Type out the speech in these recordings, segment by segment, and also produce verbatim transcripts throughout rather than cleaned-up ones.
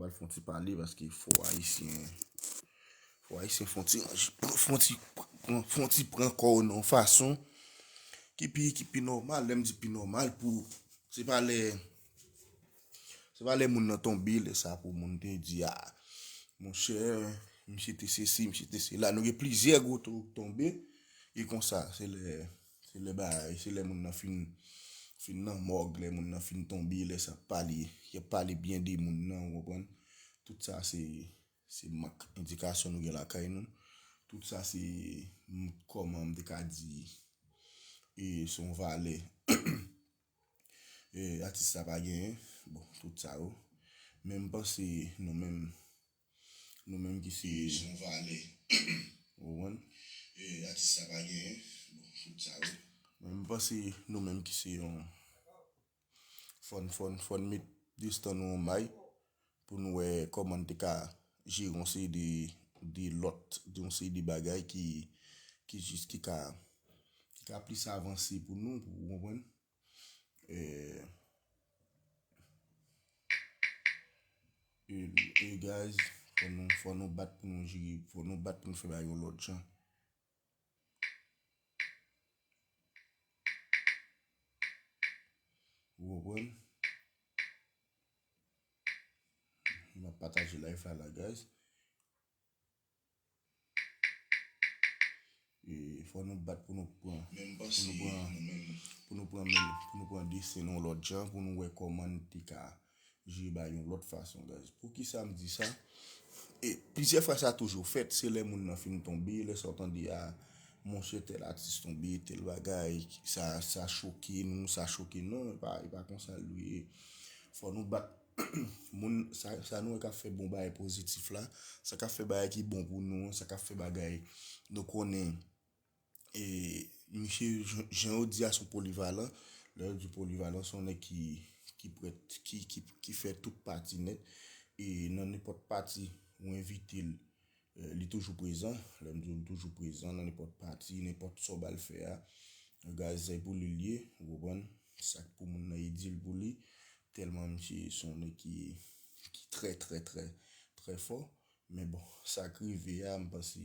pral fè yon ti pale paske fò ayisyen, fò ayisyen fè yon ti, fè yon ti, fè yon ti pran kò yo nan yon fason ki pi, ki pi nòmal. Lè m di pi nòmal, pou, se pa lè, se pa lè moun nan tonbe, lè sa pou moun te di, a, monchè, misye te sesi, misye te sela. Nou gen plizyè gwo toro k tonbe, e konsa, se lè, se lè bagay, se lè moun nan fin, fin nan mòg, lè moun nan fin tonbe, lè sa ap pale, y ap pale byen de moun nan, ou konprann? Tout sa se, se mank endikasyon nou gen lakay nou. Tout sa se, m, kòman m te ka di, e se yon valè, e, atis la pa genyen. Bon, tout sa yo. Men m panse nou menm, nou menm ki se, se yon valè, ou konprann? E, atis la pa genyen. Bon, tout sa yo. Men m panse nou menm ki se yon, fò n, fò n, fò n met destan nou yon may pou nou wè kòman n te ka jere yon seri de, de lòt, de yon seri de bagay ki, ki jis, ki ka, ki ka plis avanse pou nou, pou, ou konprann? E, e, e, guys, fò nou, fò nou bat pou nou jere, fò nou bat pou nou fè bagay yon lòt jan. Ou konprann? M ap pataje live la, la, guys. E fò nou bat pou nou pran, pou nou pran, pou nou pran men, pou nou pran desten nou lòt jan, pou nou wè kòman n te ka jere bagay yon lòt fason, guys. Poukisa m di sa? E plizyè fwa sa toujou fèt, se lè moun nan fin tonbe, lè sa w tande, a, monchè, tèl atis tonbe, tèl bagay, sa, sa choke nou, sa choke nou, e pa, e pa konsa l ye. Fò nou bat moun, sa, sa nou wè k ap fè bon bagay pozitif la, sa k ap fè bagay ki bon pou nou an, sa k ap fè bagay nou konnen, e, misye, jan, jan yo di a, se yon polivalan. Lè yo di polivalan, se yon nèg ki, ki prèt, ki, ki, ki fè tout pati nèt. E nan nenpòt pati ou envite l, e, li toujou prezan. Lè m di w, li toujou prezan nan nenpòt pati, nenpòt sa w ba l fè a. Gaz, se pou li l ye, ou konprann? Sa k pou moun nan, e di l pou li. Tèlman misye se yon nèg ki, ki trè, trè, trè, trè fò. Men bon, sa k rive a, m panse,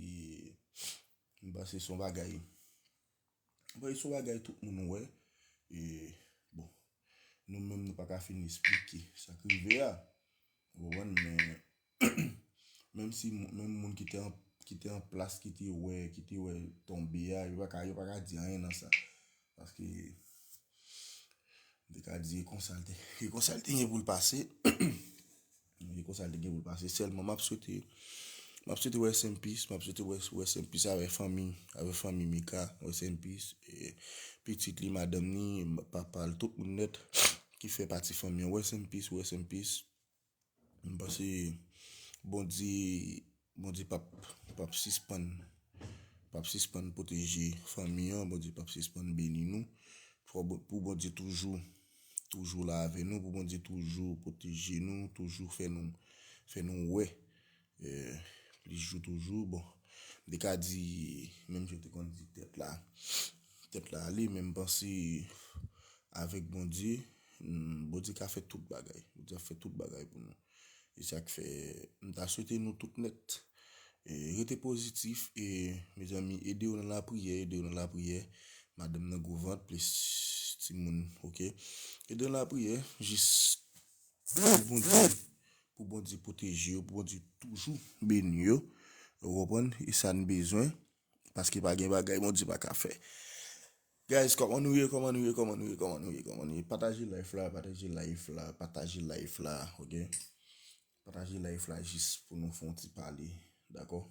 m panse se yon bagay, m panse se yon bagay tout moun wè. E, bon, nou menm nou pa ka fin esplike sa k rive a. Ou konprann? Men, menm si, menm moun ki te an, ki te an plas, ki te wè, ki te wè tonbe a, yo pa ka, yo pa ka di anyen nan sa. Paske, m te ka di, e konsa l te, e konsa l te gen pou l pase. E konsa l te gen pou l pase. Sèlman, m ap swete, m ap swete rest in peace, m ap swete rest, rest in peace avèk fanmi, avèk fanmi Mika, rest in peace. E pitit li, madanm ni, papa l, tout moun nèt ki fè pati fanmi an, rest in peace, rest in peace. M panse Bondye, Bondye p ap, p ap sispann, p ap sispann pwoteje fanmi an, Bondye p ap sispann beni nou. Fò Bon-, pou Bondye toujou, toujou la avè nou, pou Bondye toujou pwoteje nou, toujou fè nou, fè nou wè, e, plis jou toujou. Bon, m te ka di, menm jan m te konn di tèt la, tèt la ale, men m panse avèk Bondye, hmm, Bondye ka fè tout bagay. Bondye ap fè tout bagay pou nou. E sa k fè, m ta swete nou tout nèt, e, rete pozitif, e, mezanmi, ede yo nan lapriyè, ede yo nan lapriyè. Madanm nan gwo vant, plis timoun, oke? Ede yo nan lapriyè, jis pou Bondye, pou Bondye pwoteje yo, pou Bondye toujou beni yo. Ou konprann? E sa n bezwen, paske pa gen bagay Bondye pa ka fè. Guys, kòman nou ye, kòman nou ye, kòman nou ye, kòman nou ye, kòman nou ye? Pataje live la, pataje live la, pataje live la, oke? Pataje live la jis pou nou fè yon ti pale, dakò?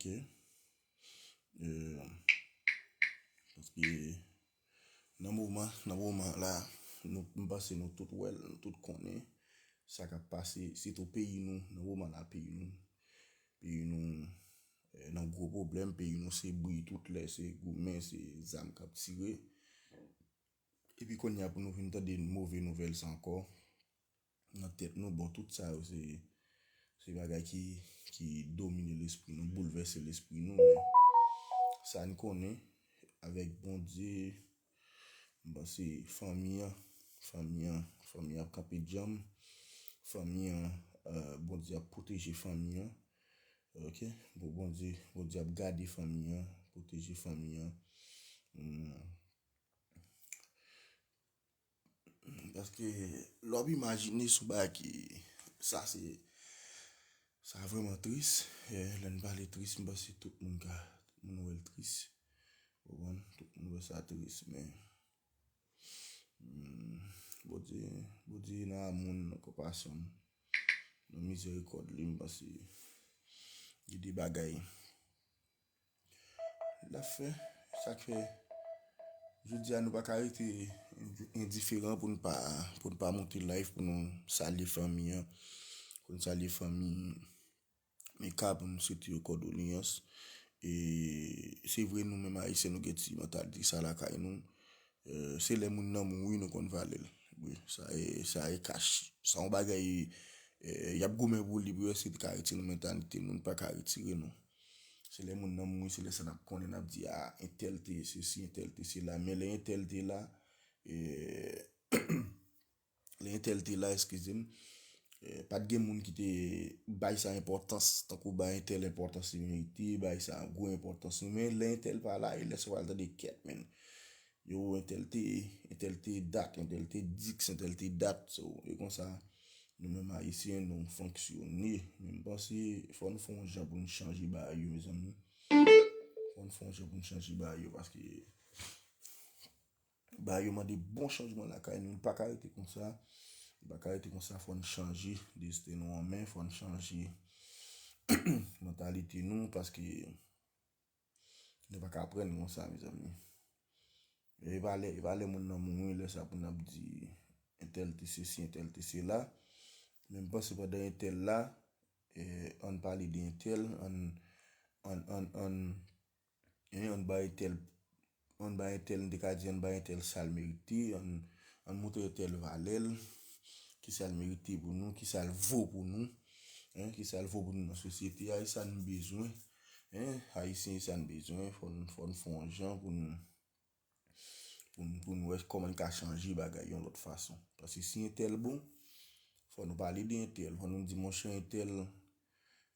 Ok. Euh, paske nan moman, nan moman la, nou, m panse nou tout wè l, nou tout konnen sa k ap pase, sitou peyi nou, nan moman la, peyi nou, peyi nou, eh, nan gwo pwoblèm. Peyi nou se bri tout lè, se goumen, se zam k ap tire. Epi kounye a pou nou vin tande move nouvèl sa ankò nan tèt nou. Bon, tout sa yo se, se bagay ki, ki domine lespri nou, boulvèse lespri nou. Men sa n konnen, avèk Bondye, m panse fanmi an, fanmi an, fanmi an ap kanpe djanm. Fanmi an, eh, Bondye ap pwoteje fanmi an. Ok? Bon, Bondye, Bondye ap gade fanmi an, pwoteje fanmi an. Hmm. Paske lè w ap imajine sou bagay ki, sa se, sa vrèman tris. Eh, lè n pale tris, m panse tout moun ka, tout moun wè l tris. Ou konprann? Tout moun wè sa tris, men, hmm, Bondye, Bondye nan amou n, nan konpasyon n, nan mizèrikòd li, m panse gen de bagay l ap fè. Sa k fè, jodi a, nou pa ka rete indi-, endiferan pou n pa, pou n pa monte live, pou nou salye fanmi an, pou n salye fanmi Mika, pou nou swete yo kondoleyans. E se vre, nou menm Ayisyen, nou gen ti mantalite sa lakay nou. Eh, se lè moun nan mouri, nou konn valè l. Wi, sa e, sa e kach. Sa yon bagay, eh, y ap goumen pou li, pou yo eseye ka retire nan mantalite nou, nou pa ka retire, non. Se lè moun nan mouri, se lè sa n ap konnen, n ap di, a, entèl te sesi, entèl te sela. Men lè entèl te la, eh, lè entèl te la, eskize m, eh, pa t gen moun ki te bay sa enpòtans, tankou bay entèl enpòtans li merite, bay sa gwo enpòtans li. Men lè entèl pa la, e lè sa w al tande kèt, men. Yo, entèl te, entèl te dat, entèl te diks, entèl te dat. So, e konsa, nou menm Ayisyen, nou fonksyone. Men m panse, fò n fè yon jan pou n chanje bagay yo, mezanmi. Fò n fè yon jan pou n chanje bagay yo, paske bagay yo mande bon chanjman lakay nou. Li pa ka rete konsa. Li pa ka rete konsa, fò n chanje desten nou an men, fò n chanje mantalite nou, paske nou pa ka aprann konsa, mezanmi. E pa lè, e pa lè moun nan mouri, lè sa pou n ap di, entèl te sesi, entèl te sela. Men m panse pandan entèl la, eh, ann pale de entèl, ann, ann, ann, ann, en, ann bay entèl, ann bay entèl, m te ka di, ann bay entèl sa l merite, ann, ann montre entèl valè l, ki sa l merite pou nou, ki sa l vo pou nou, en, ki sa l vo pou nou nan sosyete a, e sa n bezwen, en, Ayisyen, e sa n bezwen, fò n, fò n fè yon jan pou n, pou n, pou n wè kòman n ka chanje bagay yon lòt fason. Paske si entèl bon, fò nou pale de entèl, fò nou di, monchè, entèl,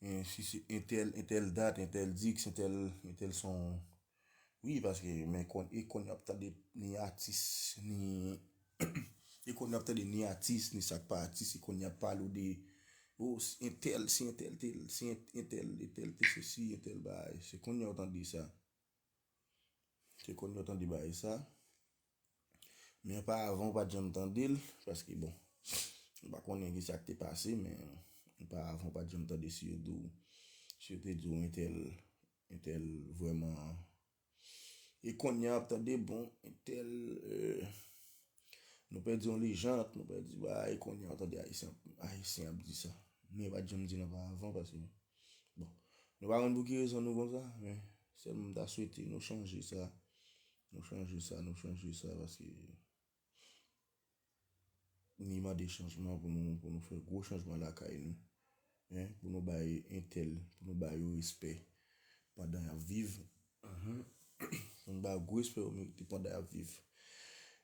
en, si se entèl, entèl dat, entèl diks, entèl, entèl se yon, wi, paske, men kon, e kounye a w ap tande ni atis, ni, e kounye a w ap tande ni atis, ni sa k pa atis, e kounye a w ap pale w de, o, si entèl, si entèl te, si en-, entèl, entèl te sesi, entèl bagay. Se kounye a w tande sa. Se kounye a w tande bagay sa. Men anpavan, w pa t janm tande l, paske, bon, m pa konnen ki sa k te pase, men anpavan, w pa t janm tande si yo di w, si yo te di w entèl, entèl vrèman. E kounye a, w ap tande, bon, entèl, eh, nou pèdi yon lejand, nou pèdi bagay, kounye a, w tande Ayisyen, Ayisyen ap di sa. Men yo pa t janm di l anpavan, paske, bon, nou pa konn pou ki rezon nou konsa, men sèlman m ta swete nou chanje sa. Nou chanje sa, nou chanje sa, paske li mande chanjman pou nou, pou nou fè gwo chanjman lakay nou. En, pou nou bay entèl, pou nou bay yo respè pandan y ap viv. Mhm. Pou nou bay yo gwo respè yo merite pandan y ap viv.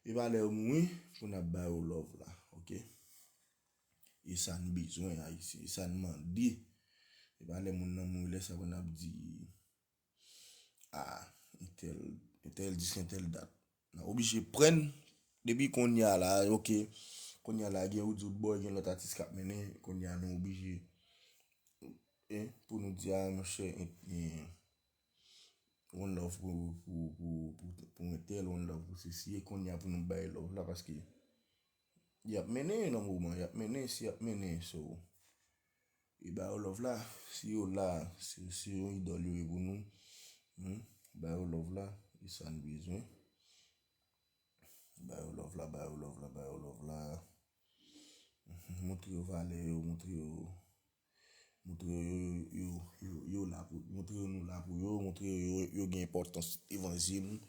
E pa lè yo mouri, pou n ap ba yo love la, ok? E sa n bezwen, Ayisyen, e sa n mande. E pa lè moun nan mouri, lè sa pou n ap di, a, entèl, entèl dis, entèl dat. N a oblije pran, depi kounye a la, ok, kounye a la, gen Roody Roodboy, gen lòt atis k ap mennen, kounye a nou oblije, en, pou nou di, a, monchè, en, en, one love pou, pou, pou, pou, pou entèl, one love pou sesi, e kounye a pou nou bay love la, paske y ap mennen nan moman, y ap mennen, si y ap mennen, so, e ba yo love la, si yo la, si, si yon idòl yo ye pou nou, hmm, ba yo love la, e sa n bezwen. Ba yo love la, ba yo love la, ba yo love la. Mhm, montre yo valè yo, montre yo, Montre yo, yo, yo, yo, yo la pou, montre yo nou la pou yo, montre yo, yo, yo gen enpòtans evanjil nou,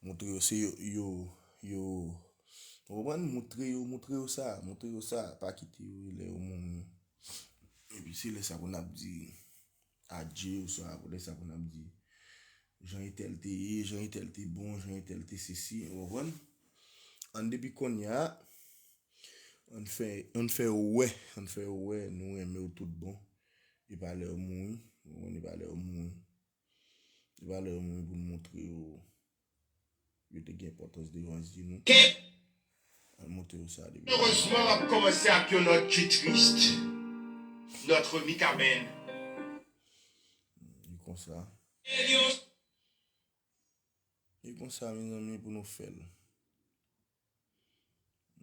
montre yo se yo, yo, yo, ou konprann? Montre yo, montre yo sa, montre yo sa, pa kite yo lè yo mouri. Epi se lè sa pou n ap di adye, oswa lè sa pou n ap di jan entèl te ye, jan entèl te bon, jan entèl te sesi, ou konprann? Ann depi kounye a, ann fè, ann fè yo wè, ann fè yo wè nou renmen yo tout bon. E pa lè yo mouri, ou konprann, e pa lè yo mouri. E pa lè yo mouri pou n montre yo, yo te gen enpòtans devan zye nou. Ann montre yo sa depi. Malheureusement, m ap kòmanse ak yon nòt ki tris. Notre Mikaben. E konsa. E konsa, mezanmi, pou nou fè l.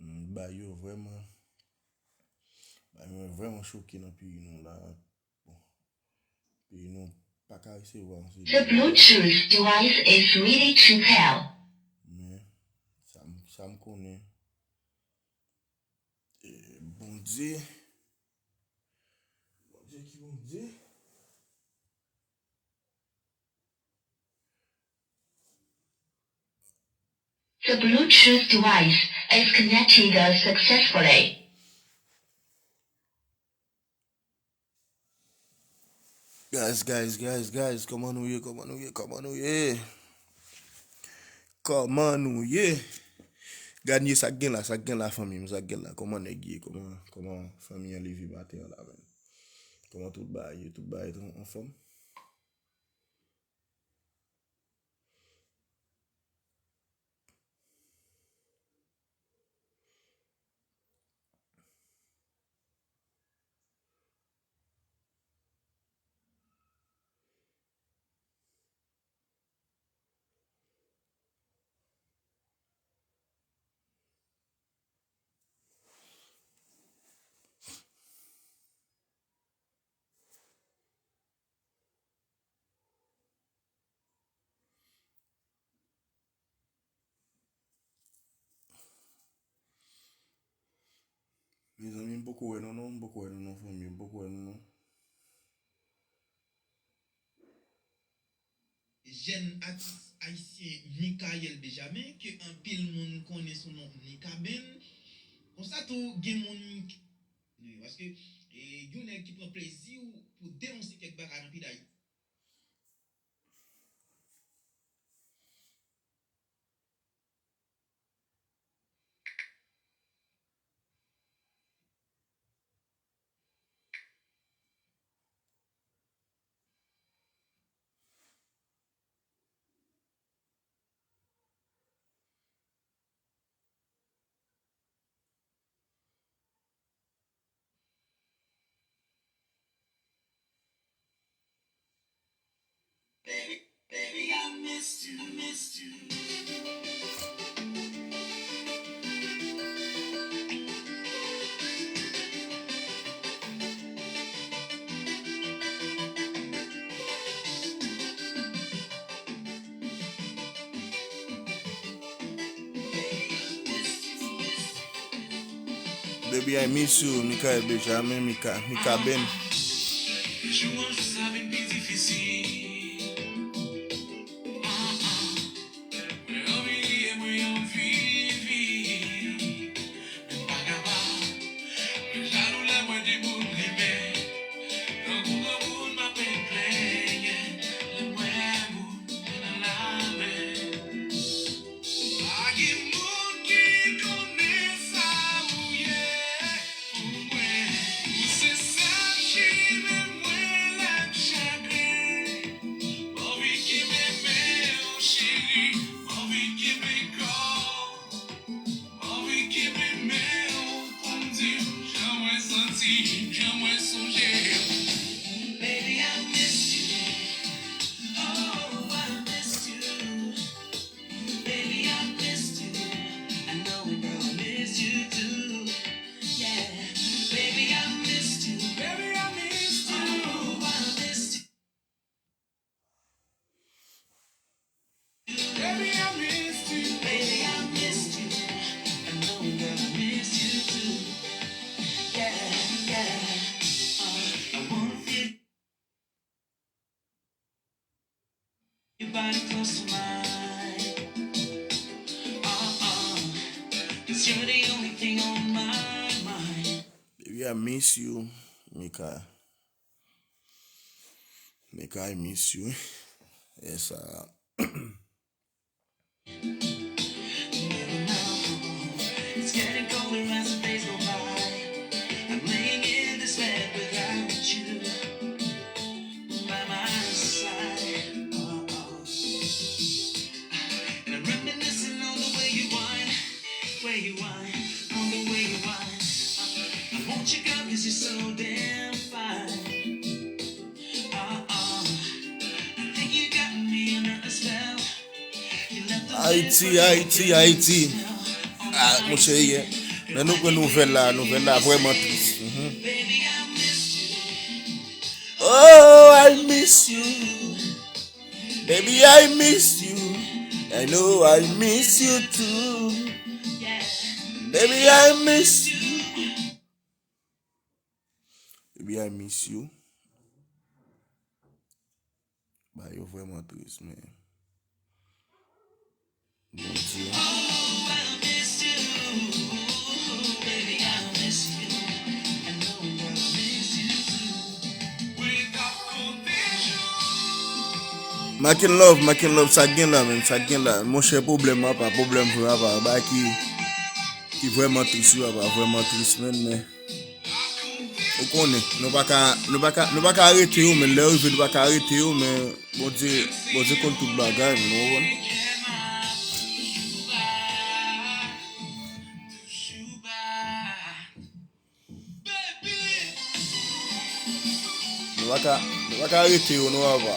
Mm, bagay yo vrèman, bagay yo vrèman choke nan peyi nou la. Bon, peyi nou pa ka resevwa yon seri de bagay. The Bluetooth device is ready to pair. Men, sa m, sa m konnen, e, Bondye, Bondye ki Bondye. The Bluetooth device is connected successfully. Guys, guys, guys, guys, kòman nou ye, kòman nou ye, kòman nou ye? Kòman nou ye? Gade sa k gen la, sa k gen la, fanmi m, sa k gen la. Kòman nèg ye, kòman, kòman fanmi an leve maten an la, menm? Kòman tout bagay ye, tout bagay an, anfòm? Mezanmi, m poko wè nou non, m poko wè nou non, fanmi, m poko wè nou non. Jèn atis ayisyen Michael Benjamin, ke anpil moun konnen sou non Mikaben. Konsa tou, gen moun k-, wi, paske, e, yon nèg ki pran plezi w pou denonse kèk bagay nan peyi Dayiti. Baby, I miss you, Michael Benjamin, Mika, Mikaben. Baby, I miss you, Mika. Mika, I miss you. Yes, uh, It's getting colder as the days go by. I'm laying in this bed without you by my side. Oh, oh. And I'm reminiscing on the way you whine, way you whine, on the way you whine. I want you, girl, 'cause you're so damn fine. Uh-uh. I think you got me under a spell. Ayiti, Ayiti, Ayiti. Ah, monchè, yeah. Men nou pran nouvèl la, nouvèl la vrèman tris. Mhm. Oh, I miss you. Baby, I miss you. I know I miss you too. Baby, I miss you. Baby, I miss you. Bagay yo vrèman tris, men. Bondye. Macken Love, Macken Love, sa k gen la, menm, sa k gen la. Monchè, pwoblèm apa, pwoblèm vre apa. Bagay ki, ki vrèman tris, wi, apa, vrèman tris, menm, men. Ou konnen, nou pa ka, nou pa ka, nou pa ka arete yo, men lè yo rive, nou pa ka arete yo, men Bondye, Bondye konn tout bagay, men nou konprann. Nou pa ka, nou pa ka arete yo, non, apa.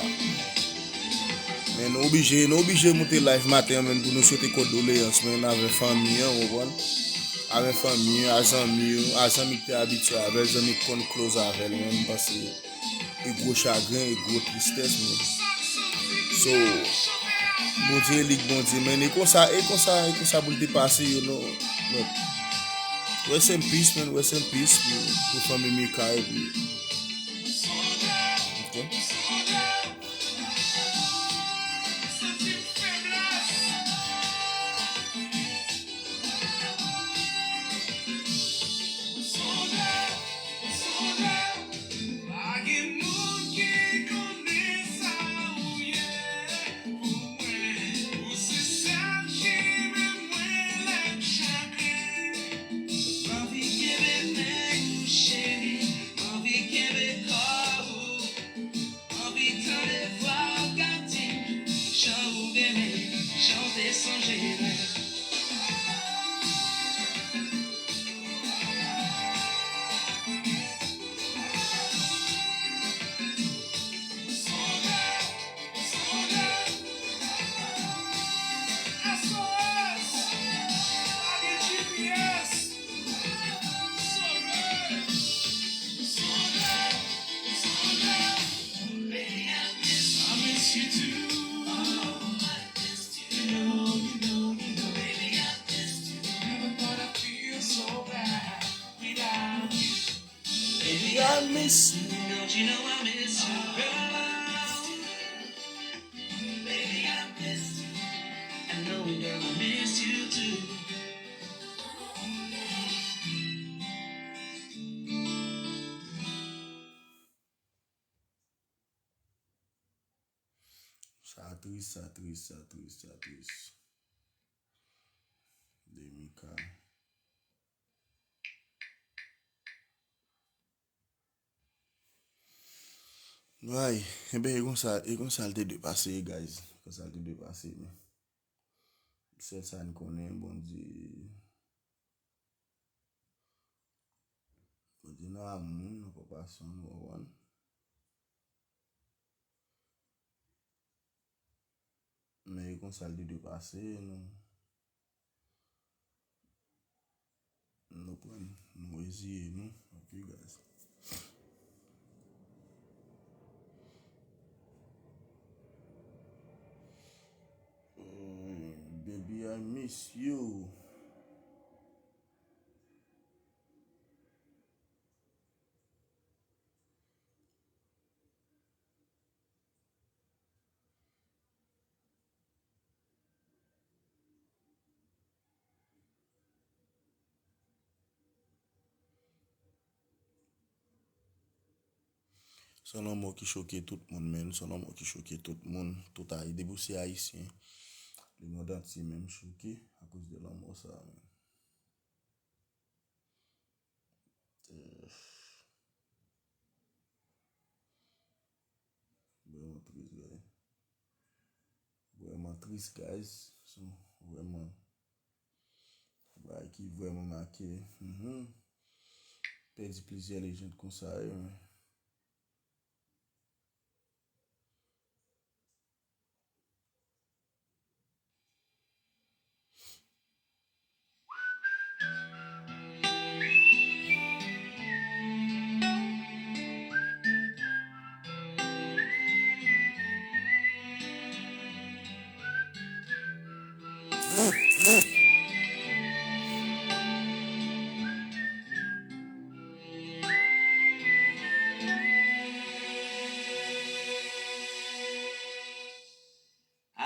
Men nou oblije, nou oblije moute live maten an, men pou nou swete kondoleyans, men avè fanmi an, ou konprann? Avè fanmi an, a zanmi yo, a zanmi ki te abitye avè l, zanmi ki konn close avè l, men m panse e gwo chagren, e gwo tristès, men. So, Bondye, li k Bondye, men e konsa, e konsa, e konsa pou l te pase, you know. But, rest in peace, man, rest in peace pou, pou fanmi Mika, epi, ok. Pa gen moun ki konnen sa ou ye pou mwen. Ou se sèl ki renmen mwen lè m chagren. M anvi kenbe men ou, cheri, m anvi kenbe kò ou. M anvi tande vwa w k ap di m jan ou renmen, jan w te sonje mwen. Baby, I miss you. Don't you know I miss you, girl? Baby, I miss you. I know, girl, I miss you too. Sa tris, sa tris, sa tris, sa tris. Demika. Ay, enben, e konsa, e konsa l te dwe pase, guys. Konsa l te dwe pase, men. Sèl sa n konnen, Bondye. Bondye nan amou, nan konpasyon, nou konprann. Men e konsa l te dwe pase, nou, nou pran, nou reziye nou. Ok, guys. Eh, baby, I miss you. Se yon lanmò ki choke tout moun, menn. Se yon lanmò ki choke tout moun. Tout Ayiti, depi w se Ayisyen, lemond antye menm choke akoz de lanmò sa, menn. Eh, vrèman tris, guys. Vrèman tris, guys. So, vrèman, bagay ki vrèman make. Mhm. Pèdi plizyè lejand konsa, wi, men.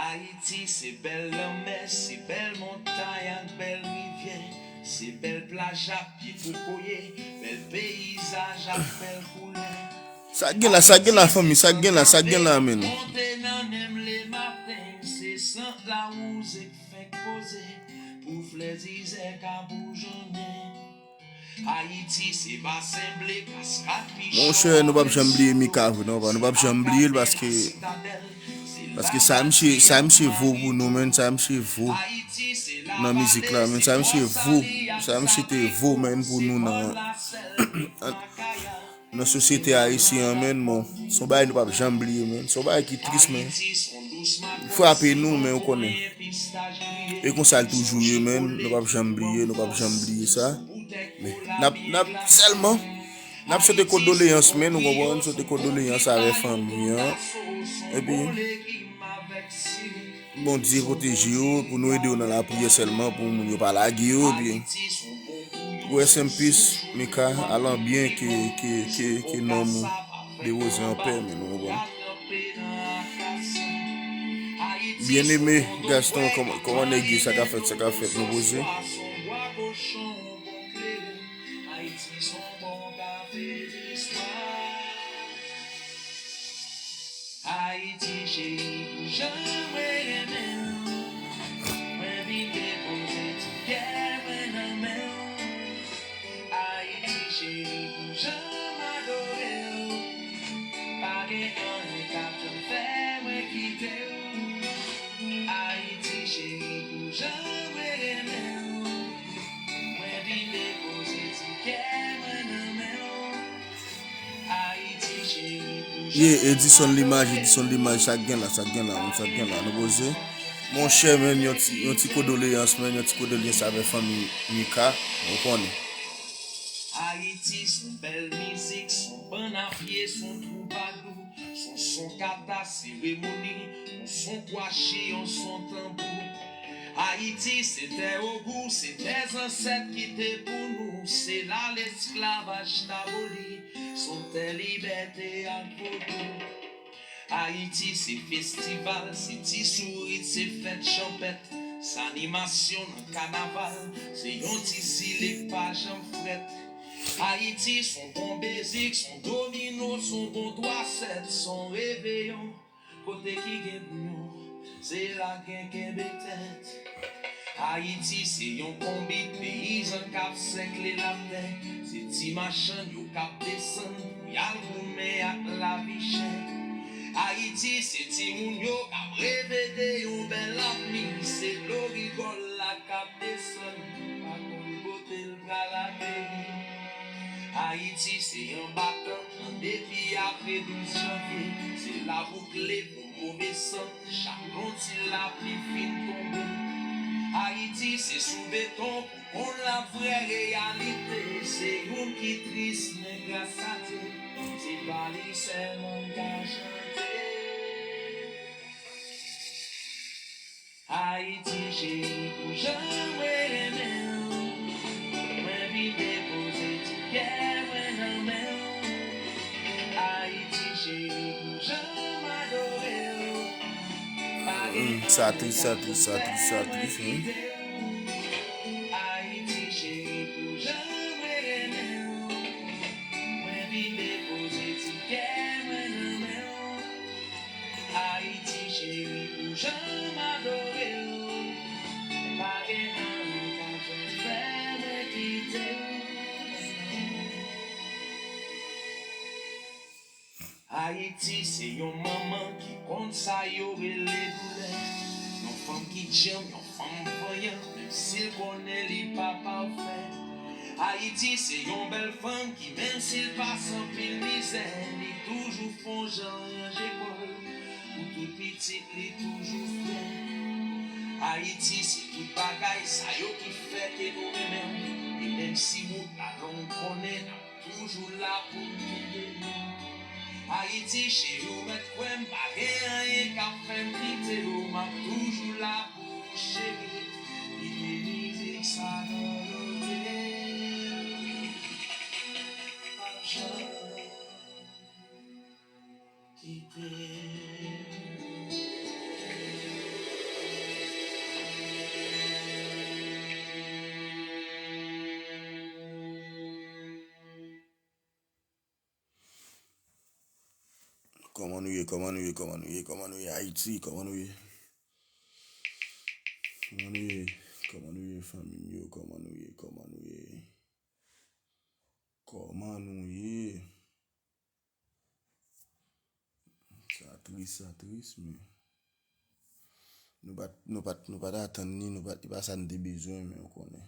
Ayiti se bèl lanmè, se bèl montay ak bèl rivyè, se bèl plaj ak pye kokoye, bèl peyizaj ak bèl koulè. Sa k gen la, sa k gen la, fanmi, sa k gen la, sa k gen la, menn. Monte nan nenm lematen, se sant lawouze k fenk poze, pou flè dizè ka boujonnen. Ayiti se basen ble, kaskad pi cho. Monchè, nou p ap janm bliye Mika vre, non, nou p ap janm bliye l, paske, paske sa misye, sa misye vo pou nou, menn, sa misye vo nan mizik la, menn, sa misye vo, sa misye te vo, menn, pou nou nan, nan sosyete ayisyen an, menn, bon, se yon bagay nou p ap janm bliye, menn. Se yon bagay ki tris, men li frape nou, men ou konnen. E konsa l toujou ye, menn. Nou p ap janm bliye, nou p ap janm bliye sa. Men n ap, n ap sèlman, n ap sote kondoleyans, menn, ou konprann? Sote kondoleyans avè fanmi an. Epi, Bondye pwoteje yo, pou nou ede yo nan lapriyè sèlman, pou moun yo pa lage yo, epi rest in peace, Mika, al an byen, ke, ke, ke, ke nanm ou repoze an pè, men nou konprann. Byeneme Gaston, kòman, kòman nèg ye, sa k ap fèt, sa k ap fèt, nou poze. Ayiti cheri, pou jan mwen renmen w, mwen vin depoze ti kè mwen nan men w. Ayiti cheri, pou jan m adore w, pa gen anyen k ap janm fè mwen kite w. Ayiti cheri, pou jan mwen renmen w, mwen vin depoze ti kè mwen nan men w. Ye, Edison Limaj, Edison Limaj, sa k gen la, sa k gen la, sa k gen la, nou poze. Monchè, menn, yon ti, yon ti kondoleyans, menn, yon ti kondoleyans avè fanmi Mika, ou konnen. Ayiti, se yon bèl mizik, se yon bann a pye, se yon twoubadou, se yon son kata, seremoni, yon son kwachi, yon son tanbou. Ayiti, se tè ogou, se tè zansèt kite pou nou, se la lesklavaj t aboli, se yon tè libète ak vodou. Ayiti, se festival, se ti sourit, se fèt chanpèt, se animasyon nan kanaval, se yon ti zile k pa janm frèt. Ayiti, se yon bon bezik, se yon domino, se yon bon twa sèt, se yon reveyon. Kote ki gen bouyon, se la k gen kenbe tèt. Ayiti se yon konbit peyizan k ap sèkle latè. Se ti machann yo k ap desann pou y al goumen ak lavi chè. Ayiti se timoun yo k ap reve de yon bèl avni. Se dlo rigòl la k ap desann, pa konn kote l pral ateri. Ayiti se anba tant lan depi apre douz janvye. Se la boukle pou move sant, chak lonti lapli fin tonbe. Ayiti se sou beton pou konn lavrè reyalite. Se youn ki tris, men gras a Dye, se pa li sèlman m ka chante. Ayiti cheri, pou jan mwen renmen w, mwen vin depoze ti kè mwen nan men w. Ayiti cheri, pou jan m adore w, pa gen... Mm, sa tris, sa tris, sa tris, sa tris, wi. Ayiti cheri, pou jan mwen renmen w, mwen vin depoze ti kè mwen Ayiti se yon manman ki konn sa yo rele doulè. Yon fanm ki djanm, yon fanm vanyan, menm si l konnen li pa pafè. Ayiti se yon bèl fanm ki, menm si l pase anpil mizè, li toujou fè yon jan ranje kò l. Pou tout pitit li toujou fyè. Ayiti se tout bagay sa yo ki fè ke nou renmen w. E menm si wout la long, konnen n ap toujou la pou n kenbe men w. Ayiti cheri, ou mèt kwè m, pa gen anyen k ap fè m kite w. M ap toujou la pou ou cheri. Kite mizik sa anvole w. P ap janm kite. Kòman nou ye, kòman nou ye, kòman nou ye, kòman nou ye, Ayiti, kòman nou ye? Kòman nou ye, kòman nou ye, fanmi m yo, kòman nou ye, kòman nou ye? Kòman nou ye? Sa tris, sa tris, men nou pa t, nou pa t, nou pa t atann ni, nou pa t, e pa sa n te bezwen, men ou konnen.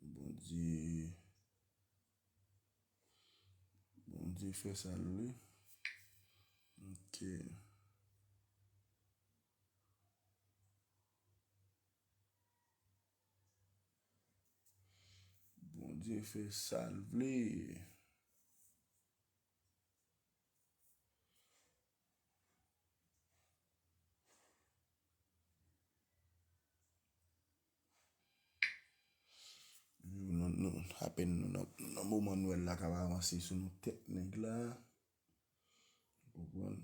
Bondye, Bondye fè sa l vle. Ok. Bondye fè sa l vle. Nou, nou, apèn nou nan, nou nan moman Nwèl la k ap avanse sou nou tèt nèg la. Ou konprann?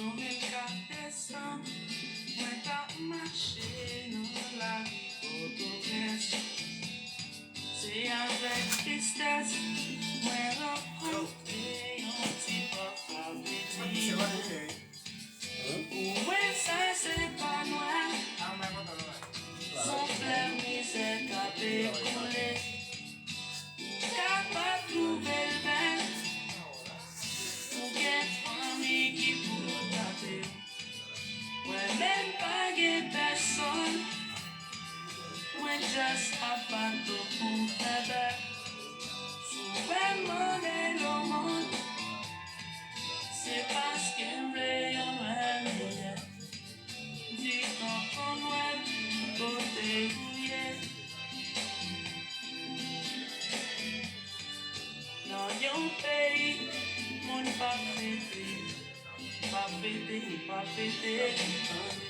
Yon vennkat desanm, mwen t ap mache nan lari Pòtoprens. Se avèk tristès mwen rankontre yon ti pòv k ap di mwen, ou wè sa se pa nwèl, s on flèv mizè k ap ekoule. Ou kapab twouve l bèl, ou gen fanmi ki pou tande w. Mwen menm pa gen pèsonn, mwen just ap bat do pou fè bèl. Si w wè m ann lemonn, se paske m vle yon lè meyè. Di tonton Nwèl kote ou ye. Nan yon peyi moun p ap fete, p ap fete, p ap fete, tande.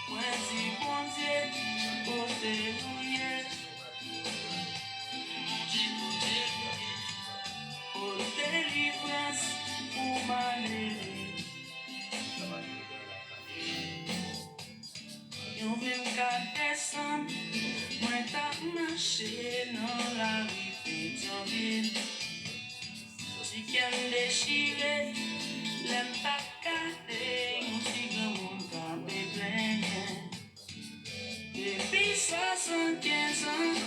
Mwen di Bondye kote ou ye. Mwen di Bondye kote ou ye. Pote delivrans pou malere. Yon vennkat desanm, mwen t ap mache nan lari Petyonvil. Ti kè m dechire lè m t ap gade yon ti granmoun k ap plenyen. Depi swasannkenz an,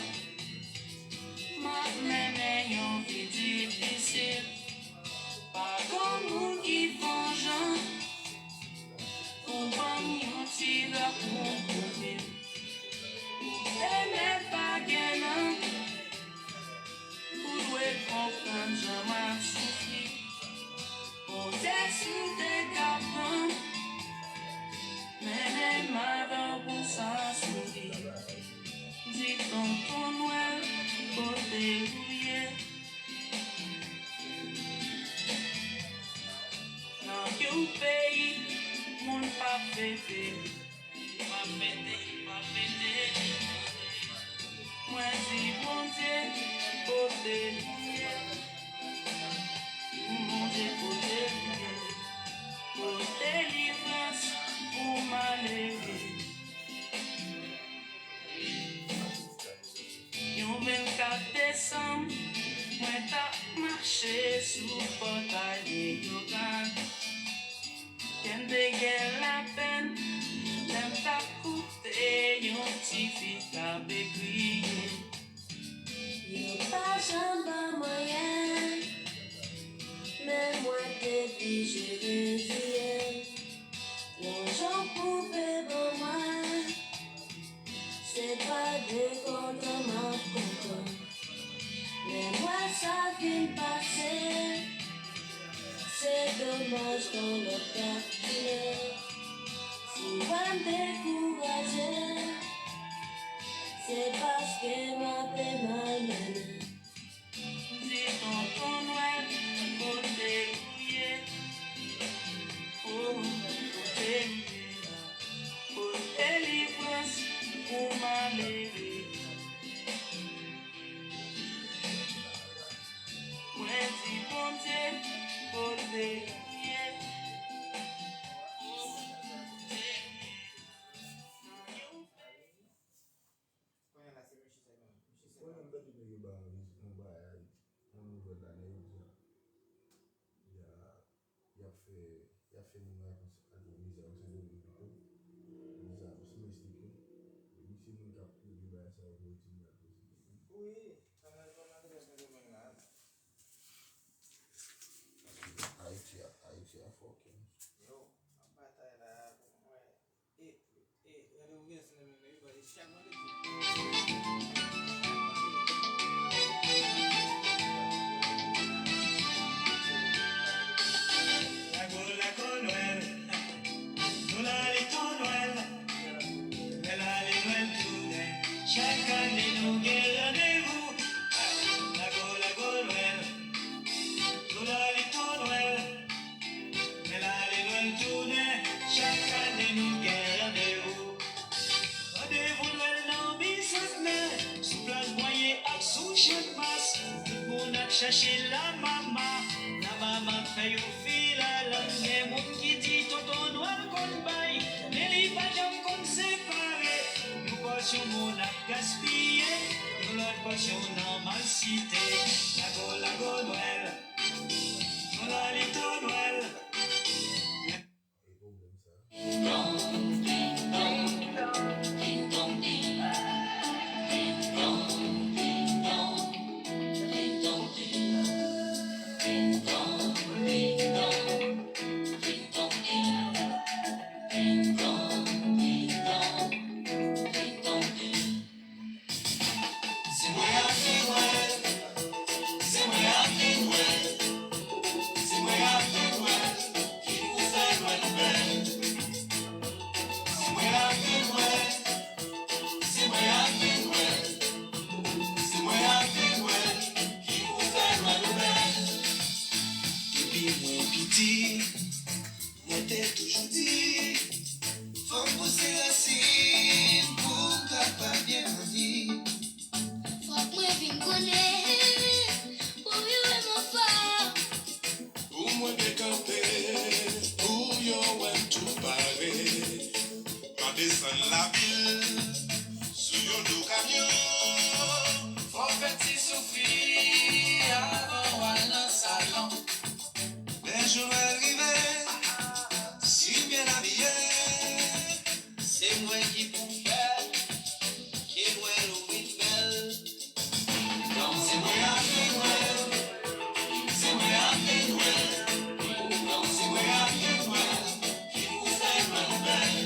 m ap mennen yon vi difisil. Pa gon moun ki fè yon jan pou ban m yon ti lòk pou m koupe. Ou te mèt pa gen nan, ou dwe konprann jan m ap soufri. Pote si w te ka pran m, mennen m avè w pou sa souri. Di tonton Nwèl kote ou ye. Nan yon peyi moun p ap fete, p ap fete, p ap fete. Mwen di Bondye kote ou ye. Yo pa janm ban mwen anyen, men mwen te blije reziye. Yon jan w koupe ban mwen, se pa de kontan m ap kontan. Lè m wè sa fin pase, se domaj yon lòt k ap vini. Si w wè m dekouraje, se paske m ape mal mennen. Di tonton Nwèl kote ou ye, o, kote m ye la, pote delivrans pou malere. Mwen di Bondye kote ou ye, o, kote m ye la. Kounye a la, se mesye sa menm. Mesye sa. Kounye a m tande nèg yo ba yon bagay, yon nouvèl la, nèg yo di, y a, y ap fè, y ap fè moun vakans ak yon viza Sendomeng pito. Viza Sendomeng pito. Epi se moun k ap pwodui bagay sa yo pou yo ti moun al pwodui. Wi, sa nan, sa nan domèn la. Ayiti a, Ayiti a fòkè. Yo, ap batay la pou mwen. E, e, gade ou gen sou nan men yo, gade chak vandredi. Lago, lago, Nwèl. Nou la li tou Nwèl. Nwèl ale, Nwèl tounen. Chak ane nou gen randevou. Lago, lago, Nwèl. Nou la li tou Nwèl. Nwèl ale, Nwèl tounen, chak ane nou gen randevou. Randevou Nwèl nan Bisantnè, sou plas Bwanye ak sou Channmas. Tout moun ap chache Lamama, Lamama fè yo filalang. Gen moun ki di tonton Nwèl konn bay, men li pa janm konn separe. Yon pòsyon moun ap gaspiye, yon lòt pòsyon nan malsite. Lago, lago, Nwèl. Nwèl ale tou Nwèl. Se mwen ak Nwèl, se mwen ak Nwèl, se mwen ak Nwèl ki pou fè Nwèl bèl. Se mwen ak Nwèl, se mwen ak Nwèl, se mwen ak Nwèl ki pou fè Nwèl bèl. Depi mwen piti, mwen te toujou di, fò m pouse rasin pou m kapab byen grandi. Fòk mwen vin konnen pou yo wè m anfòm. Pou mwen byen kanpe, pou yo wè m tou pare. M ap desann lavil sou yon do kamyon. Fò w fè ti soufri avan w al nan salon. Lè jou Nwèl rive, si w byen abiye, se mwen ki pou fè ke Nwèl ou vin bèl. Se mwen ak Nwèl, se mwen ak Nwèl, se mwen ak Nwèl ki pou fè Nwèl bèl.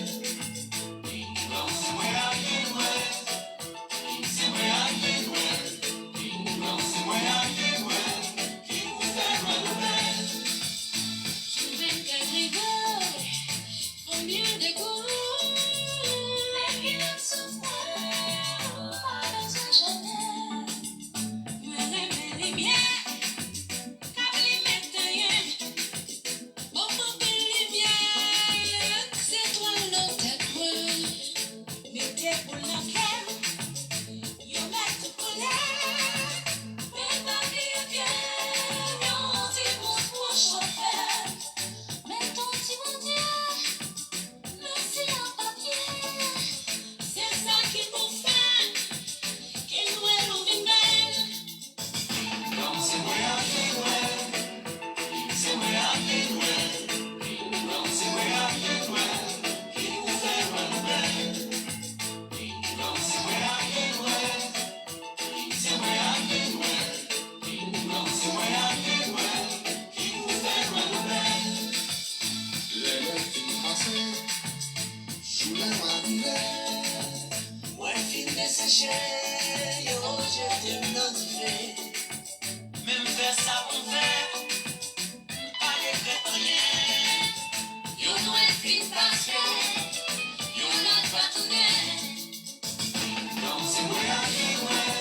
Mwen fin deseche, yo jete m nan dife. Men m fè sa pou m fè, m pa regrèt anyen. Yon nwèt fin pase, yon lòt va tounen. Non, se mwen ak li, mwen.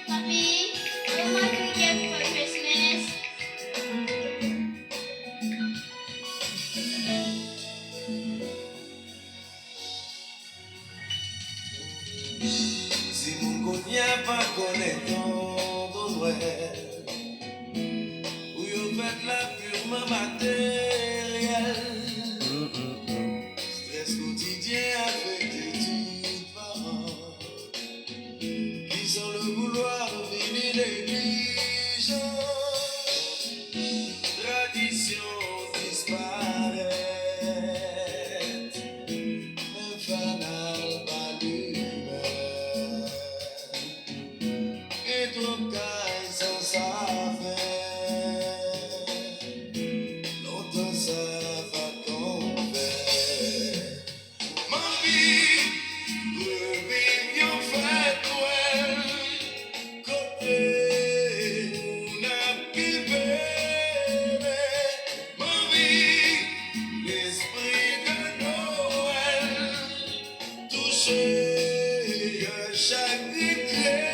Papi, I want my cricket for Christmas. Timoun kounye a pa konnen tonton Nwèl. Pou yo fèt la pirman materyèl. Strès kotidyen afekte tout paran. Ki san le vouloir vini neglijan. Tradisyon disparèt. Men fanal pa limè. Gen twòp kay san saven. Lontan sa pa t konn fèt. M anvi reviv yon fèt Nwèl kote moun ap kenbe men. M anvi lespri de Nwèl touche chak kretyen.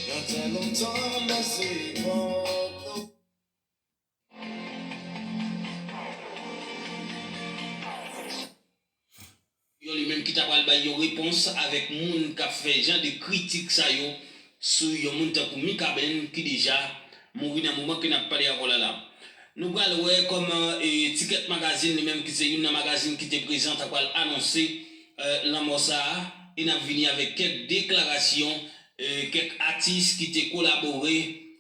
Nan tan lontan, nan se epòk yo, li menm ki ta pral bay yon repons avèk moun k ap fè jan de kritik sa yo sou yon moun tankou Mikaben ki deja mouri nan moman ke n ap pale avè w la la. Nou pral wè kòman, e, Ticket Magazine, li menm ki se youn nan magazin ki te prezan, ta pral anonse, e, lanmò sa a, e n ap vini avèk kèk deklarasyon, e, kèk atis ki te kolabore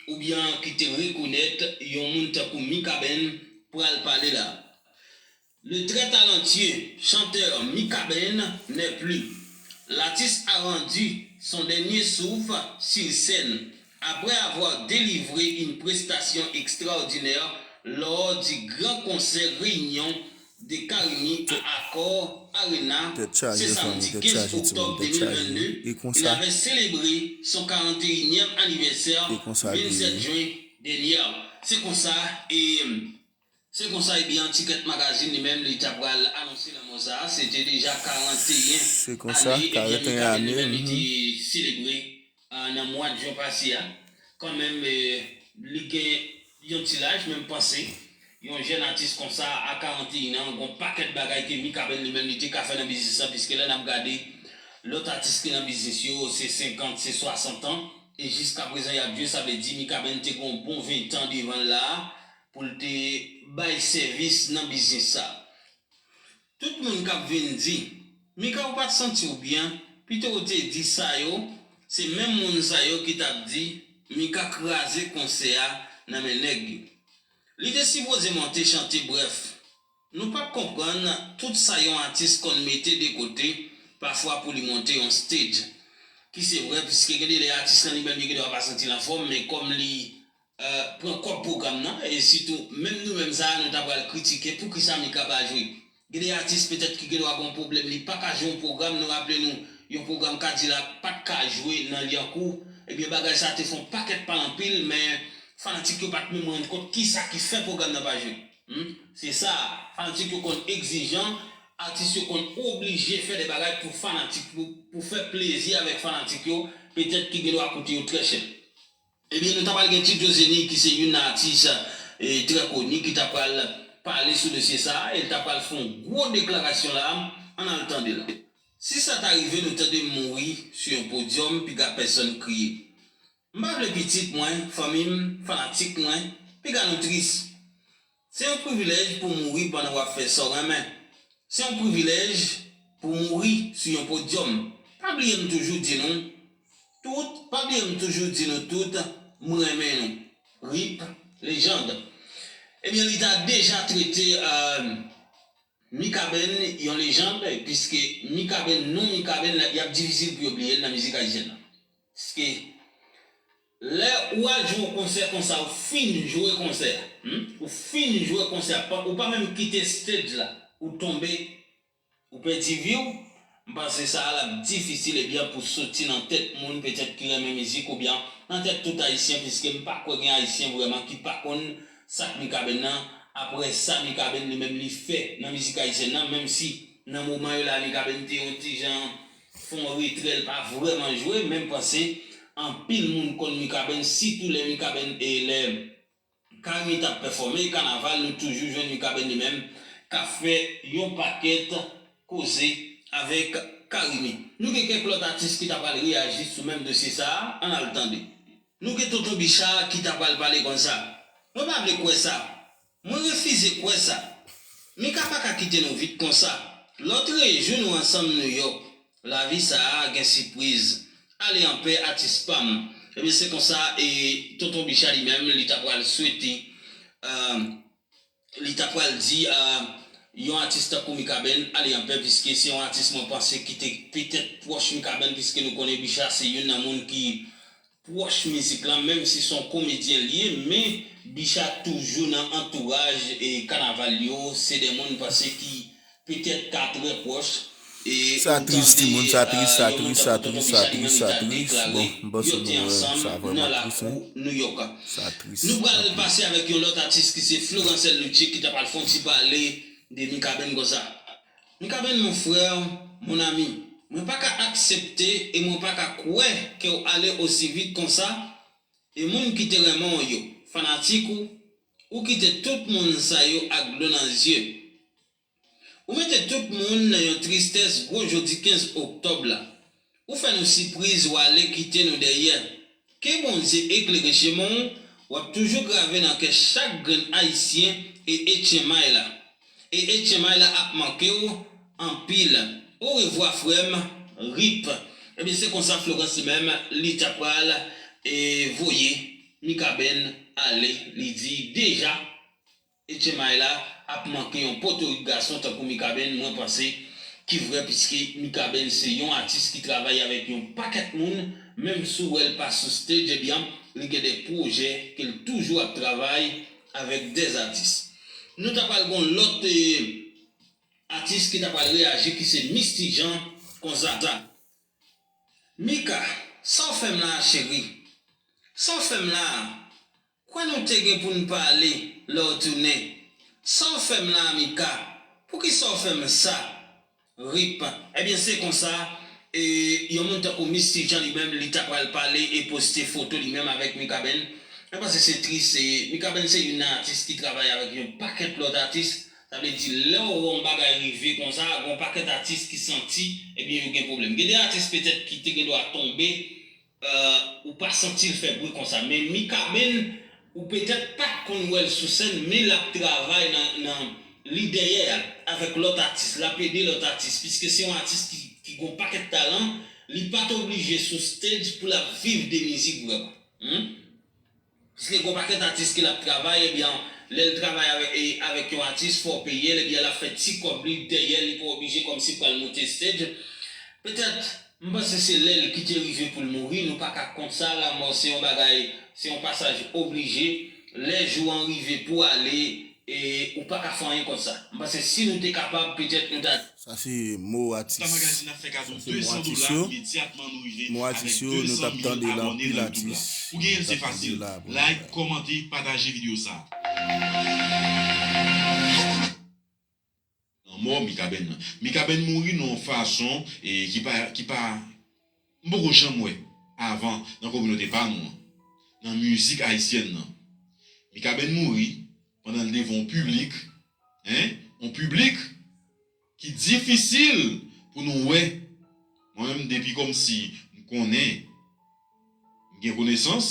oubyen ki te rekonèt yon moun tankou Mikaben pral pale la. Le très talentueux chanteur Mikaben n'est plus. L'artiste a rendu son dernier souffle sur scène après avoir délivré une prestation extraordinaire lors du grand concert réunion de Carimi à Accor Arena ce samedi quinze octobre deux mille vingt-deux. Il avait célébré son quarante et unième anniversaire vingt-sept juin dernier. Se konsa, e, Se konsa, ebyen, Ticket Magazine li menm, li ta pral anonse lanmò sa a. Se te deja karanteyen ane, ebyen, Mikaben li menm, li te selebre, a, nan mwa jen pase a. Kanmenm, e, li gen yon ti laj, men m panse, yon jèn atis konsa, a karanteyen an, gon pakèt bagay ke Mikaben li menm, li te ka fè nan biznis lan, piske lè n ap gade lòt atis ki nan biznis yo, se senkant, se swasant an, e jiskaprezan y ap jwe, sa vle di Mikaben te gon bon ven tan devan l la a, pou l te bay sèvis nan biznis sa. Tout moun k ap vin di, "Mika, ou pa t santi w byen, pito w te di sa yo," se menm moun sa yo ki t ap di, "Mika kraze konsè a nan men nèg yo." Li te sipoze monte chante, brèf, nou p ap konprann tout sa yon atis konn mete de kote, pafwa pou li monte yon stage. Ki se vrè, piske gen de lè atis lan li menm li gendwa pa santi l anfòm, men kòm li, e, pran kòb pwogram nan, e sitou menm nou menm sa a, nou ta pral kritike poukisa Mika pa jwe. Gen de atis petèt ki gendwa gen yon pwoblèm, li pa ka jwe yon pwogram, nou raple nou, yon pwogram Kadilak pa t ka jwe nan Lyankou, ebyen bagay sa te fè yon pakèt pale anpil, men fanatik yo pa t menm rann kont kisa ki fè pwogram nan pa jwe. Hmm? Se sa, fanatik yo konn egzijan, Atis yo konn oblije fè de bagay pou fanatik, pou, pou fè plezi avèk fanatik yo, petèt ki gen dwa koute yo trè chè. Ebyen, nou ta pral gen Tito Zeni, ki se youn nan atis, e, trè koni, ki ta pral pale sou dosye sa a, e l ta pral fè yon gwo deklarasyon la, ann al tande l. Si sa ta rive nou tande m mouri sou yon podyòm, piga pèsonn kriye. M pa vle pitit mwen, fanmi m, fanatik mwen, piga nou tris. Se yon privilèj pou mouri pandan w ap fè sa w renmen. Se yon privilèj pou mouri sou yon podyòm. Pa bliye m toujou di nou tout, pa bliye m toujou di nou tout, m renmen nou. R I P, lejand. Ebyen, li ta deja trete, euh, Mikaben yon lejand, piske Mikaben, non Mikaben, y ap difisil pou yo bliye l nan mizik ayisyèn nan. Piske lè ou al jwe yon konsè konsa, ou fin jwe konsè a, hmm? Ou fin jwe konsè a, pa, ou pa menm kite stage la, ou tonbe, ou pèdi vi w, m panse sa a l ap difisil, ebyen, pou soti nan tèt moun petèt ki renmen mizik, oubyen nan tèt tout Ayisyen, piske m pa kwè gen Ayisyen vrèman ki pa konn sa k Mikaben nan, apre sa Mikaben li menm li fè nan mizik ayisyèn nan, menm si nan moman yo la Mikaben te yon ti jan fè yon retrè, l pa vrèman jwe, men m panse anpil moun konn Mikaben, sitou lè Mikaben e lè Carimi t ap pèfòme kanaval, nou toujou jwenn Mikaben li menm k ap fè yon pakèt koze avèk Carimi. Nou gen kèk lòt atis ki ta pral reyaji sou menm dosye sa a, ann al tande. Nou gen Tonton Bicha ki ta pral pale konsa. Mwen pa vle kwè sa. Mwen refize kwè sa. Mika pa ka kite nou vit konsa. Lòt jou nou ansanm Nouyòk. Lavi sa a gen sipriz. Ale anpè, atis pa m. Ebyen, se konsa, e, Tonton Bicha li menm, li ta pral swete, euh, li ta pral di, euh, yon atis tankou Mikaben ale anpè, piske se yon atis mwen panse ki te petèt pwòch Mikaben, piske nou konnen Bicha se youn nan moun ki pwòch mizik lan, menm si se yon komedyen l ye, men Bicha toujou nan antouraj e kanaval yo, se de moun m panse ki petèt ka trè pwòch. E sa tris, timoun, sa tris, sa tris, sa tris, sa tris, sa tris. Bon, m panse nou wè sa vrèman tris, wi. Sa tris, sa tris. Nou pral pase avèk yon lòt atis ki se Florancel Luce ki ta pral fè yon ti pale de Mikaben konsa. Mikaben, mon frère, mon ami, mwen pa ka aksepte e mwen pa ka kwè ke w ale osi vit konsa, e moun ki te renmen w yo, fanatik ou, ou kite tout moun sa yo ak dlo nan zye. Ou mete tout moun nan yon tristès gwo jodi kenz oktòb la. Ou fè nou sipriz, w ale kite nou dèyè. Ke Bondye eklere chimen w, w ap toujou grave nan kè chak grenn Ayisyen e Etchenmay la. E Etchenmay la ap manke w anpil. Orevwa frè m, R I P. Ebyen, se konsa Florence li menm, li ta pral, e, voye Mikaben ale. Li di deja, Etchenmay la ap manke yon potorik gason tankou Mikaben, mwen panse ki vrè, piske Mikaben se yon atis ki travay avèk yon pakèt moun, menm si w wè l pa sou stage, ebyen, li gen de pwojè ke l toujou ap travay avèk de atis. Nou ta pral gon lòt, e, atis ki ta pral reyaji, ki se Misty Jean konsa. Mika, sa w fè m la a, cheri? Sa w fè m la a? Kwè nou te gen pou n pale lè w tounen. Sa w fè m la a, Mika? Poukisa w fè m sa? R I P. Ebyen, se konsa, e, yon moun tankou Misty Jean li menm, li ta pral pale e poste foto li menm avèk Mikaben. Mwen panse se tris, e, Mikaben se youn nan atis ki travay avèk yon pakèt lòt atis. Sa vle di, lè w wè yon bagay rive konsa, gen yon pakèt atis ki santi, ebyen, yo gen pwoblèm. Gen de atis petèt ki te gen dwa tonbe, euh, ou pa santi l fè bri konsa. Men Mikaben, ou petèt pa t konn wè l sou sèn, men l ap travay nan, nan, li dèyè avèk lòt atis, l ap ede lòt atis, piske se yon atis ki, ki gen yon pakèt talan, li pa t oblije sou stage pou l ap viv de mizik vrèman. Hmm? Piske gen yon pakèt atis ke l ap travay, ebyen, lè l travay avèk, e, avèk yon atis, fò w peye l, ebyen, l ap fè ti kòb li dèyè, li pa oblije kòmsi pral monte stage. Petèt, m panse se lè l ki te rive pou l mouri, nou pa ka kont sa, lanmò se yon bagay, se yon pasaj oblije. Lè jou an rive pou ale, e ou pa ka fè anyen kont sa. M panse si nou te kapab, petèt nou ta Sa se mo atis. Sa se mo atis yo. Mo atis yo, nou t ap tande la, anpil atis. Pou genyen l, se fasil. Like, kòmante, pataje videyo sa. Lanmò Mikaben nan. Mikaben mouri nan yon fason e, ki pa, ki pa, m poko janm wè avan nan kominote pa nou an, nan mizik ayisyèn nan. Mikaben mouri pandan l devan yon piblik, en, yon piblik ki difisil pou nou wè. Mwen menm, depi kòmsi m konnen, m gen konesans,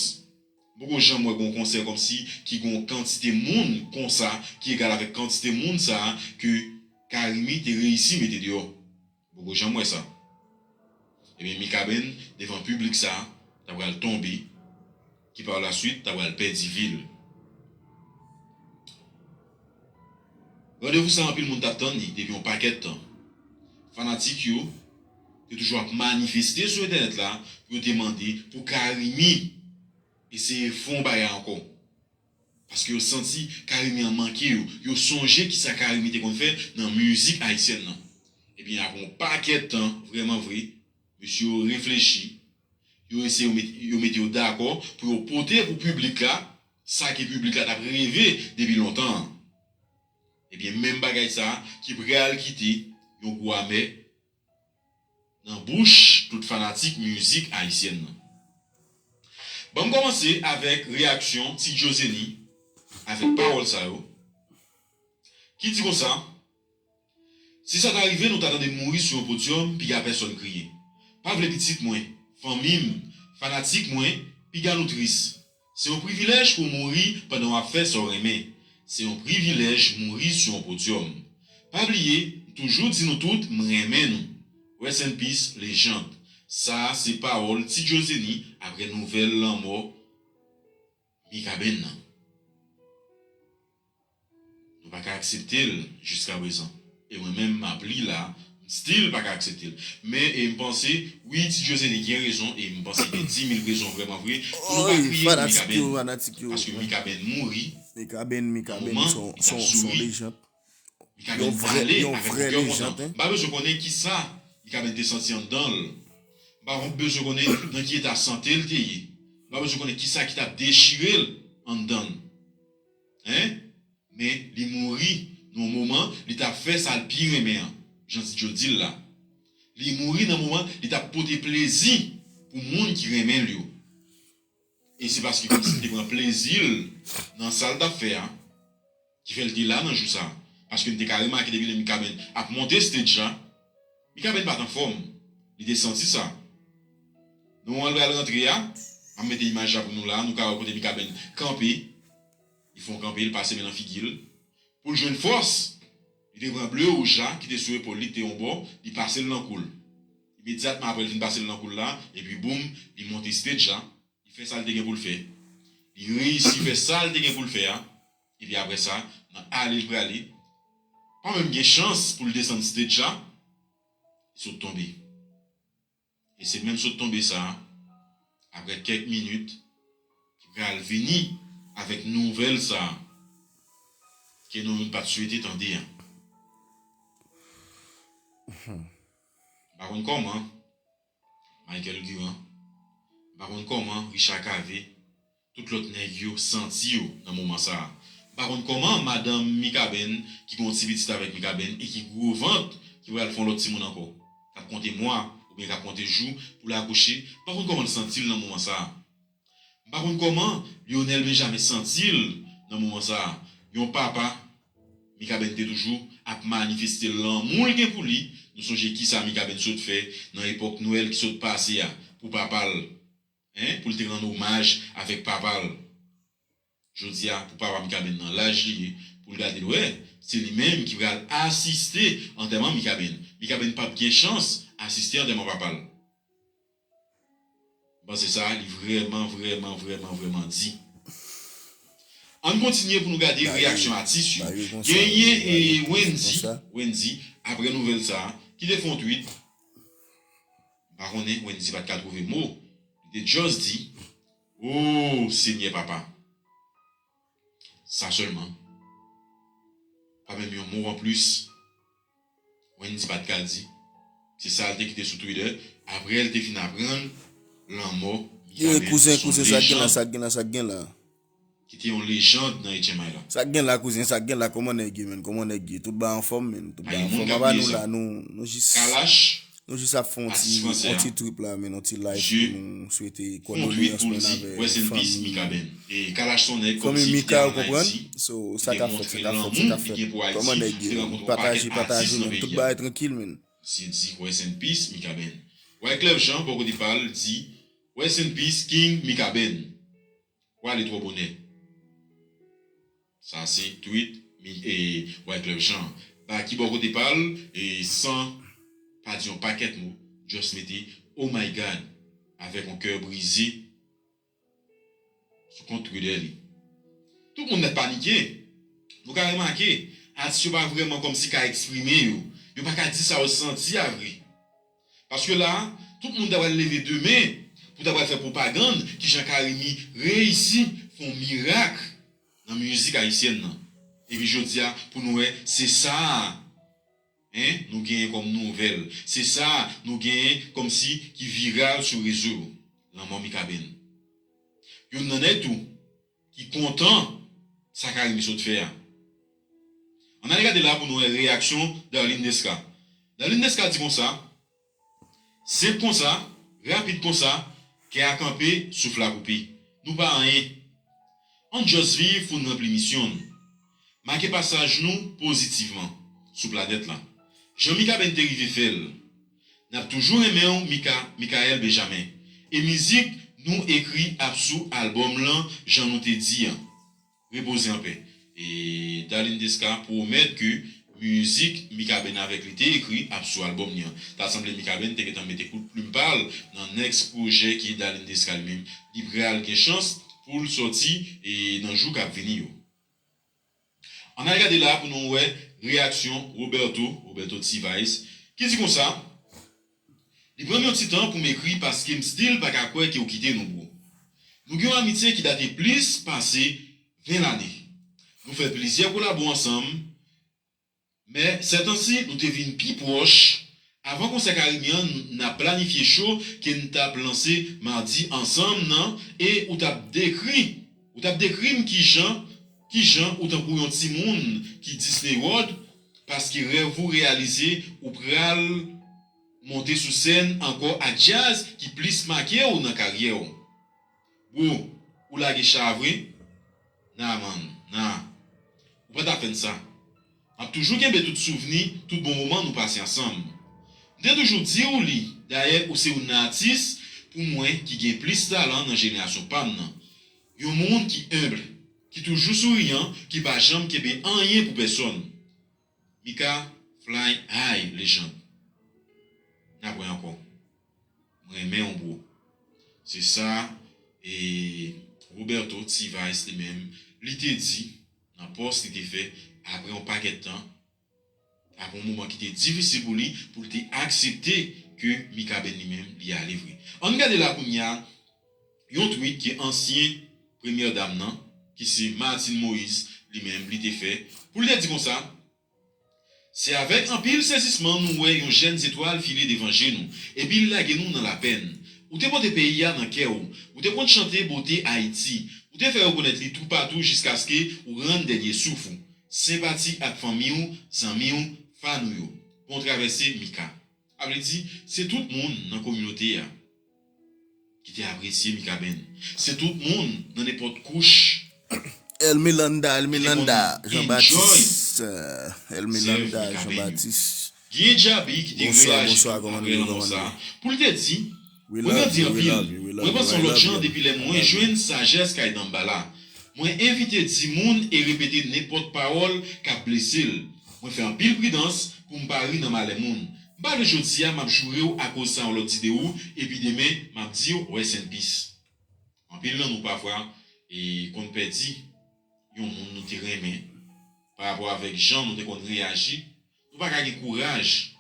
m poko janm wè gon konsè kòmsi ki gon kantite moun konsa ki egal avèk kantite moun sa a ke Carimi te reyisi mete deyò. M poko janm wè sa. Ebyen, Mikaben, devan piblik sa a, ta pral tonbe, ki pa la swit, ta pral pèdi vi l. Randevou sa a, anpil moun t ap tann li depi yon pakèt tan. Fanatik yo te toujou ap manifeste sou entènèt la pou yo te mande pou Carimi eseye fè yon bagay ankò. Paske yo santi Carimi an manke yo. Yo sonje kisa Carimi te konn fè nan mizik ayisyèn nan. Ebyen, apre yon pakèt tan, vrèman vre, mesye yo reflechi, yo eseye, yo met, yo mete yo dakò pou yo pote pou piblik la sa ke piblik la t ap reve depi lontan an. Ebyen, menm bagay sa a ki pral kite yon gou amè nan bouch tout fanatik mizik ayisyèn nan. Ban m kòmanse avèk reyaksyon Ti Djozeni avèk pawòl sa yo, ki di konsa: "Si sa ta rive nou ta tande m mouri sou yon podyòm, piga pèsonn kriye. Pa vle pitit mwen, fanmi m, fanatik mwen, piga nou tris. Se yon privilèj pou w mouri pandan w ap fè sa w renmen. Se yon privilèj mouri sou yon podyòm. Pa bliye, m toujou di nou tout m renmen nou. Rest in peace, lejand." Sa a se pawòl Ti Djozeni apre nouvèl lanmò Mikaben nan. Nou pa ka aksepte l jiskaprezan. E mwen menm, m ap li la, m still pa ka aksepte l. Men, e m panse, wi, Ti Djozeni gen rezon, e m panse gen dimil rezon vrèman vre, pou nou pa kriye pou Mikaben. Paske Mikaben mouri, nan moman, li t ap souri. Mikaben pale avèk yon kè kontan. M pa bezwen konnen kisa Mikaben te santi anndan l. M pa bezwen konnen nan ki eta sante l te ye. M pa bezwen konnen kisa ki t ap dechire l anndan l. Hein? Men li mouri nan yon moman li t ap fè sa l pi renmen an, jan Ti Djo di l la. Li mouri nan moman li t ap pote plezi pou moun ki renmen l yo. E se paske kòmsi li te pran plezi l nan sa l t ap fè a, ki fè l te la nan jou sa a. Paske n te ka remake depi lè Mikaben ap monte stage la, Mikaben pa t anfòm. Li te santi sa. Nan moman l pral rantre a, m ap mete imaj la pou nou la, nou ka wè kote Mikaben kanpe. Li fè yon kanpe, li pase men nan figi l. Pou l jwenn fòs, li te pran ble wouj la ki te sou epòl li, ki te yon bò, li pase l nan kou l. Imedyatman apre l fin pase l nan kou l la, epi boum, li monte stage la, li fè sa l te gen pou l fè. Li reyisi fè sa l te gen pou l fè a, epi apre sa, nan ale l prale, pa menm gen chans pou l desann stage la, li sot tonbe. E se menm sot tonbe sa a, apre kèk minit, ki pral vini avèk nouvèl sa a, ke nou menm pa t swete tande a. M pa konn kòman Michael Durand, m pa konn kòman Richard Cavé, tout lòt nèg yo santi yo nan moman sa a. M pa konn kòman madanm Mikaben, ki gen yon ti pitit avèk Mikaben e ki gwo vant, ki pral fè yon lòt timoun ankò, k ap konte mwa oubyen k ap konte jou pou l akouche, m pa konn kòman l santi l nan moman sa a. M pa konn kòman Lionel Benjamin santi l nan moman sa a. Yon papa, Mikaben te toujou ap manifeste lanmou l gen pou li. Nou sonje kisa Mikaben sot fè nan epòk Nwèl ki sot pase a pou papa l, en, pou l te rann omaj avèk papa l. Jodi a, pou papa Mikaben nan laj li ye, pou l gade l wè, se li menm ki pral asiste antèman Mikaben. Mikaben p ap gen chans asiste antèman papa l. M panse sa, li vrèman, vrèman, vrèman, vrèman di. Ann kontinye pou nou gade reyaksyon atis yo. Genyen, e, Wendy, Wendy, apre nouvèl sa, ki te fè yon tweet. M pa konnen, Wendy pa t ka twouve mo. Li te just di, "O, Senyè Papa." Sa sèlman. Pa menm yon mo anplis. Wendy pa t ka di. Se sa l te kite sou Twitter. Apre l te fin aprann lanmò Mikaben, kouzen, kouzen, sa k gen la, sa k gen la, sa k gen la. ki te yon lejand nan H M I la. Sa k gen la, kouzen, sa k gen la, kòman nèg ye, menn? Kòman nèg ye? Tout bagay anfòm, menn. Tout bagay anfòm. Apa nou la, nou, nou jis, nou jis ap fè yon ti, yon ti trip la, menn, yon ti live pou nou swete kondoleyans, menn, avèk fanmi, fanmi Mika, ou konprann? So, sa k ap fèt, sa k ap fèt, sa k ap fèt. Kòman nèg ye, menn? Pataje, pataje, menn. Tout bagay trankil, menn. Syen di, rest in peace, Mikaben. Wyclef Jean, bò kote pa l, di, rest in peace, King Mikaben. Ou ale twò bonè. Sa se tweet Mi- e, Wyclef Jean. Baky, bò kote pa l, e, san pa di yon pakèt mo, just mete, "Oh my God," avèk yon kè brize sou kont Twitter li. Tout moun mèt panike. Nou ka remake, atis yo pa vrèman kòmsi ka eksprime yo. Yo pa ka di sa yo santi a vre. Paske la, tout moun ta pral leve demen pou ta pral fè pwopagann kijan Carimi reyisi fè yon mirak nan mizik ayisyèn nan. Epi jodi a, pou nou wè, se sa a, en, nou genyen kòm nouvèl. Se sa a nou genyen kòmsi ki viral sou rezo yo. Lanmò Mikaben. Youn nan nèg tou ki kontan sa Carimi sot fè a. Ann ale gade la pou nou wè reyaksyon Darline Desca. Darline Desca di konsa, senp konsa, rapid konsa, kè a kanpe, souf la koupe. Nou pa anyen. Ann just viv pou n ranpli misyon n. Make pasaj nou pozitivman sou planèt la. Jan Mikaben te rive fè l. N ap toujou renmen w, Mika, Michael Benjamin. E mizik nou ekri ap sou albòm lan, jan nou te di an. Repoze anpè. E Darline Desca pwomèt ke mizik Mikaben avèk li te ekri ap sou albòm li an. Ta sanble Mikaben te gentan mete kout plim pa l nan next pwojè ke Darline Desca li menm, li pral gen chans pou l sòti, e nan jou k ap vini yo. Ann al gade la pou nou wè reyaksyon Roberto, Roberto T-Vice, ki di konsa, li pran m yon ti tan pou m ekri paske m still pa ka kwè ke w kite nou, bro. Nou gen yon amitye ki date plis pase ven lane. Nou fè plizyè kolabo ansanm, men sètansi nou te vin pi pwòch. Avan konsè Carimi an, n ap planifye cho ke n t ap lanse madi ansanm nan, e ou t ap dekri, ou t ap dekri m kijan, kijan ou tankou yon timoun ki Disney World, paske rèv ou reyalize, ou pral monte sou sèn ankò ak djaz ki plis make w nan karyè w. Bro, ou lage cha vre? Nah man, nah. Ou pa ta fè n sa. M ap toujou kenbe tout souvni, tout bon moman nou pase ansanm. M te toujou di w li, dayè ou se youn nan atis pou mwen ki gen plis talan nan jenerasyon pa m nan. Yon moun ki enb, ki toujou souriyan, ki pa janm kenbe anyen pou pèsòn. Mika, fly high, lejand. N ap wè ankò. M renmen w, bro. Se sa, e, Roberto T-Vice li menm, li te di nan pòs li te fè apre yon pakèt tan, apre yon moman ki te difisil pou li, pou li te aksepte ke Mikaben li menm, li ale vre. Ann gade la kounye a, yon tweet ke ansyen premyè dam nan, ki se Martine Moïse, li menm, li te fè, pou li te di konsa, Se avèk anpil sezisman nou wè yon jèn zetwal file devan je nou, epi l lage nou nan lapèn. Ou te pote peyi a nan kè w, ou te konn chante bote Ayiti, ou te fè rekonèt li toupatou jiskaske ou rann dènye souf ou. Senpati ak fanmi w, zanmi w, fan ou yo. Bon travèse, Mika. Sa vle di, se tout moun nan kominote a ki te apresye Mikaben. Se tout moun nan nenpòt kouch. Elmilanda, Elmilanda, Jean Baptiste, euh, Elmilanda, Jean Baptiste. Genyen Djabi ki te reyaji tou apre lanmò sa a, pou l te di, mwen grandi anpil, mwen panse yon lòt jan depi lè mwen jwenn sajès kay Danmbala. Mwen evite di moun e repete nenpòt pawòl k ap blese l. Mwen fè anpil pridans pou m pa ri nan malè moun. M pa vle jodi a m ap joure w akoz sa yon lòt di de ou, epi demen m ap di w rest in peace. Anpil nan nou pafwa e konn pèdi yon moun nou te renmen pa rapò avèk jan nou te konn reyaji, nou pa ka gen kouraj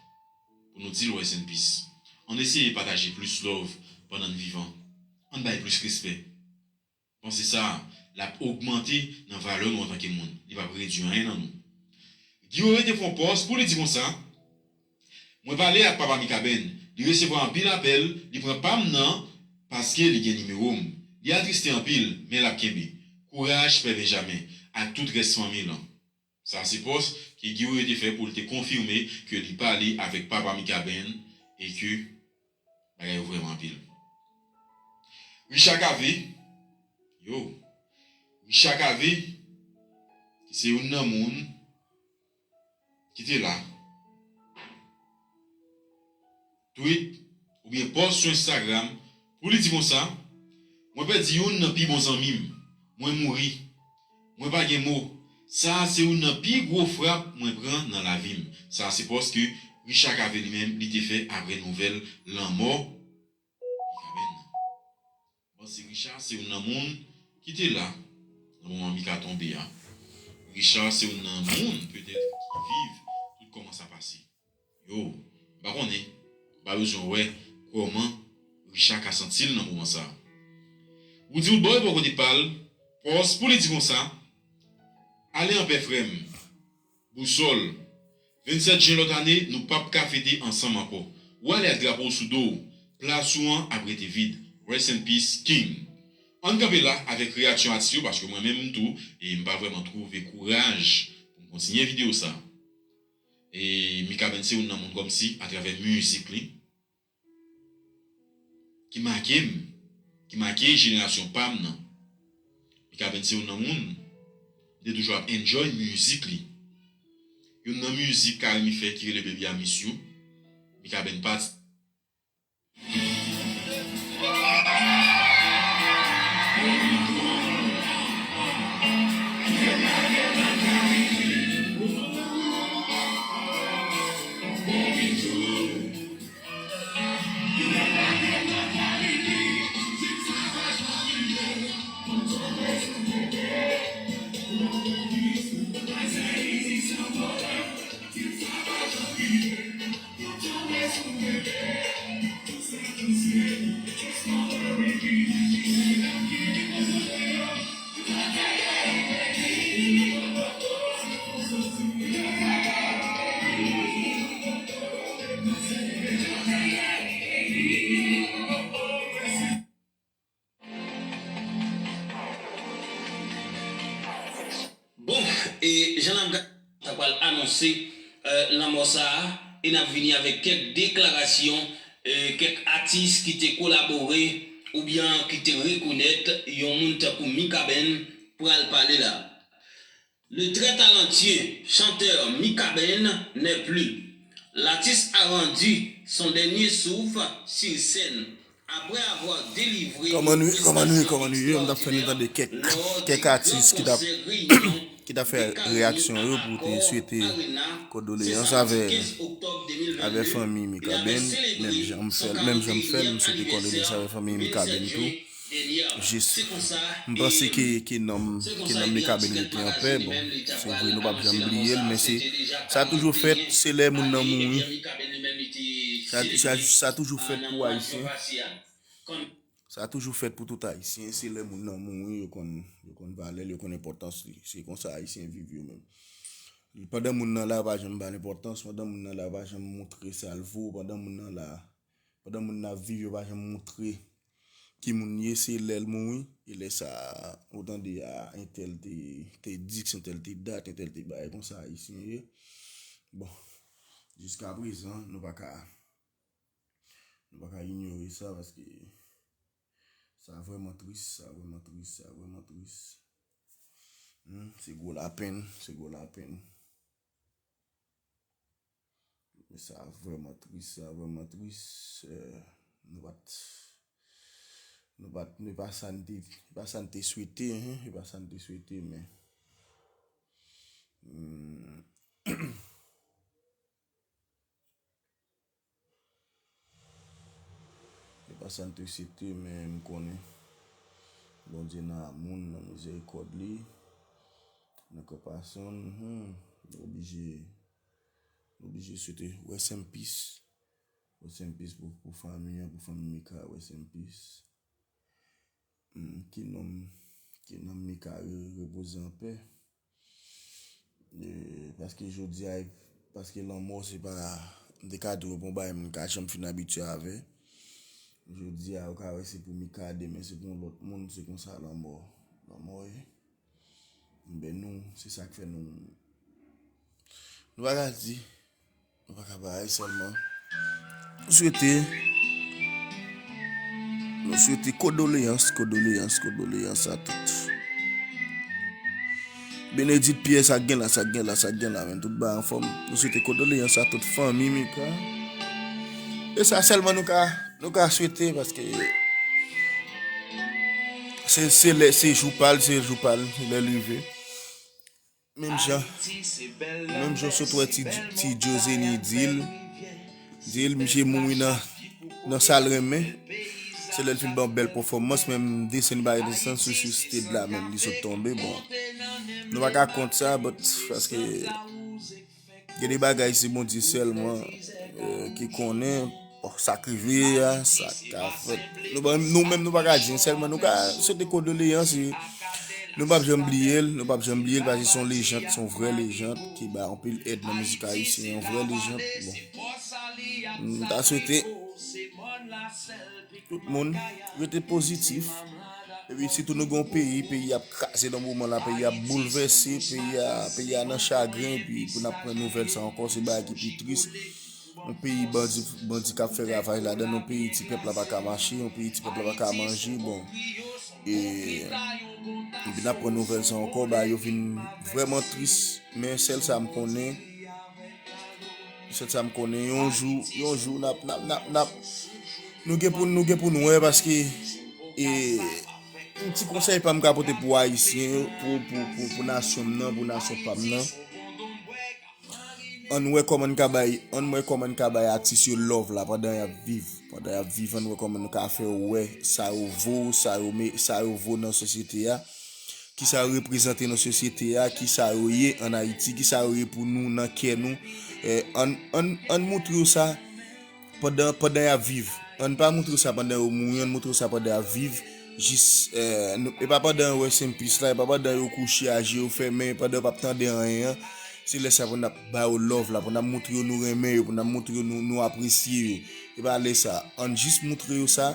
pou nou di l rest in peace. Ann eseye pataje plis love pandan n vivan. Ann bay plis respè. Panse sa, l ap ogmante nan valè nou antanke moun. Li p ap redui anyen nan nou. Guy Horace te fè yon pòs pou li di konsa, Mwen pale ak papa Mikaben. Li resevwa anpil apèl, li pran pa m nan paske li gen nimewo m. Li atriste anpil, men l ap kenbe. Kouraj Pè Benjamen ak tout rès fanmi l. Sa se pòs ke Guy Woyer te fè pou l te konfime ke li pale avèk papa Mikaben e ke bagay yo vrèman anpil. Richard Cavé, yo, Richard Cavé, ki se youn nan moun ki te la, tweet oubyen pòs sou Instagram pou li di konsa, mwen pèdi youn nan pi bon zanmi m. Mwen mouri. Mwen pa gen mo. Sa a se youn nan pi gwo frap mwen pran nan lavi m. Sa a se pòs ke Richard Cavé li menm li te fè apre nouvèl lanmò Mikaben nan. Bon, se Richard se youn nan moun ki te la nan moman Mika tonbe a. Richard se youn nan moun petèt ki viv tout kòman sa pase. Yo, m pa konnen, m pa bezwen wè kòman Richard ka santi l nan moman sa. Woody Woodboy bò kote pa l, pòs pou li di konsa, ale anpè frè m. Bousòl, vennsèt jen lòt ane, nou p ap ka fete ansanm ankò. Ou ale ak drapo w sou do w, plas ou an ap rete vid. Rest in peace, King. Ann kanpe la avèk reyaksyon atis yo, paske mwen menm tou, e m pa vrèman twouve kouraj pou m kontinye videyo sa. E Mikaben se youn nan moun kòmsi, atravè mizik li, ki make m, ki make jenerasyon pa m nan. Mikaben se youn nan moun, m te toujou ap enjoy mizik li. Youn nan mizik Carimi fè ki rele Baby I Miss You, Mikaben pati. Bon, e jan n ap gade, sa pral anonse, e, lanmò sa a, e n ap vini avèk kèk deklarasyon, e, kèk atis ki te kolabore oubyen ki te rekonèt yon moun tankou Mikaben pral pale la. Le très talentueux chanteur Mikaben n'est plus. L'artiste a rendu son dernier souffle sur scène après avoir délivré... Kòman nou ye, kòman nou ye, kòman nou ye? M t ap fè nou tande kèk, kèk atis ki t ap, ki t ap fè reyaksyon yo pou te swete kondoleyans avè, avè fanmi Mikaben, menm jan m fè l, menm jan m fè l, m swete kondoleyans avè fanmi Mikaben tou. Jis, m panse ke, ke nanm, ke nanm Mikaben rete anpè. Bon, se vre, nou p ap janm bliye l, men se, sa toujou fèt, se lè moun nan mouri. Sa, sa, sa toujou fèt pou Ayisyen. Sa toujou fèt pou tout Ayisyen, se lè moun nan mouri, yo konn, yo konn valè l, yo konn enpòtans li. Se konsa Ayisyen viv yo menm. Pandan moun nan la, yo pa janm ba l enpòtans, pandan moun nan la, yo pa janm montre sa l vo, pandan moun nan la, pandan moun nan ap viv, yo pa janm montre ki moun ye, se lè l mouri, e lè sa a, ou tande a, entèl te, te di, entèl te dat, entèl te bagay konsa, Ayisyen ye. Bon, jiska prezan, nou pa ka, nou pa ka inyore sa, paske sa vrèman tris, sa vrèman tris, sa vrèman tris. Hmm, se gwo lapenn, se gwo lapenn. Men sa vrèman tris, sa vrèman tris. Eh, nou pa t, nou pa t, nou pa sa n te, pa sa n te swete, hein, e pa sa n te swete, men, hmm, e pa sa n te swete, men m konnen Bondye nan amou l, nan mizèrikòd li, nan konpasyon l, hmm, nou oblije, nou oblije swete rest in peace. Rest in peace pou, pou fanmi an, pou fanmi Mika, rest in peace. Hmm, ke nanm, ke nanm Mika re-, repoze anpè. E, paske jodi a, paske lanmò se pa, m te ka di w, bon, bagay moun ka janm fin abitye avè. Jodi a, ou ka wè se pou Mika, demen se pou yon lòt moun, se konsa lanmò, lanmò ye. Enben nou, se sa k fè nou, nou pa ka di, nou pa ka bay sèlman. Nou swete, nou swete kondoleyans, kondoleyans, kondoleyans a tout. Benedit Pyè, sa k gen la, sa k gen la, sa k gen la, men tout bagay anfòm. Nou swete kondoleyans a tout fanmi Mika. E sa sèlman nou ka, nou ka swete, paske se, se lè, se jou pa l, se jou pa l, se lè l rive. Menm jan, menm jan sot wè ti, ti Joseny di l, di l, misye mouri nan, nan sa l renmen. Se lè l fin ban bèl pèfòmans, menm desann li pa gen sans sou, sou stage la, menm li sot tonbe, bon. Nou pa ka kont sa, but, paske gen de bagay se Bondye sèlman, eh, ki konnen, bon, sa k rive a, sa ka fèt. Nou pa, nou menm nou pa ka di, sèlman nou ka swete kondoleyans, e nou p ap janm bliye l, nou p ap janm bliye l, paske se yon lejand, se yon vrè lejand ki bay anpil èd nan mizik ayisyen, yon vrè lejand. Bon. M ta swete tout moun rete pozitif. Epi sitou nou gen yon peyi, peyi ap kraze nan moman la, peyi ap boulvèse, peyi a, peyi a nan chagren, epi pou n ap pran nouvèl sa ankò, se bagay ki pi tris. Yon peyi bandi, bandi k ap fè ravaj ladan, yon peyi ti pèp la pa ka mache, yon peyi ti pèp la pa ka manje, bon. E, epi n ap pran nouvèl sa ankò, bagay yo vin vrèman tris, men sèl sa m konnen, sèl sa m konnen, yon jou, yon jou, n ap, n ap, n ap, n ap, nou gen pou, nou gen pou n wè, paske, e, yon ti konsèy pa m ka pote pou Ayisyen yo, pou, pou, pou, pou nasyon m nan, pou nasyon pa m nan. Ann wè kòman n ka bay, ann wè kòman n ka bay atis yo love la pandan y ap viv. Pandan y ap viv, ann wè kòman nou ka fè yo wè sa yo vo, sa yo me-, sa yo vo nan sosyete a, kisa yo reprezante nan sosyete a, kisa yo ye ann Ayiti, kisa yo ye pou nou nan kè nou. Eh, ann, ann, ann moutre yo sa pandan, pandan y ap viv. Ann pa moutre yo sa pandan yo mouri, ann moutre yo sa pandan y ap viv. Jis, eh, nou, e pa pandan yo rest in peace la, e pa pandan yo kouche a je yo fèmen, pandan yo p ap tande anyen an. Se lè sa pou n ap ba yo love la, pou n ap moutre yo nou renmen yo, pou n ap moutre yo nou, nou apresye yo. E pa lè sa. Ann jis moutre yo sa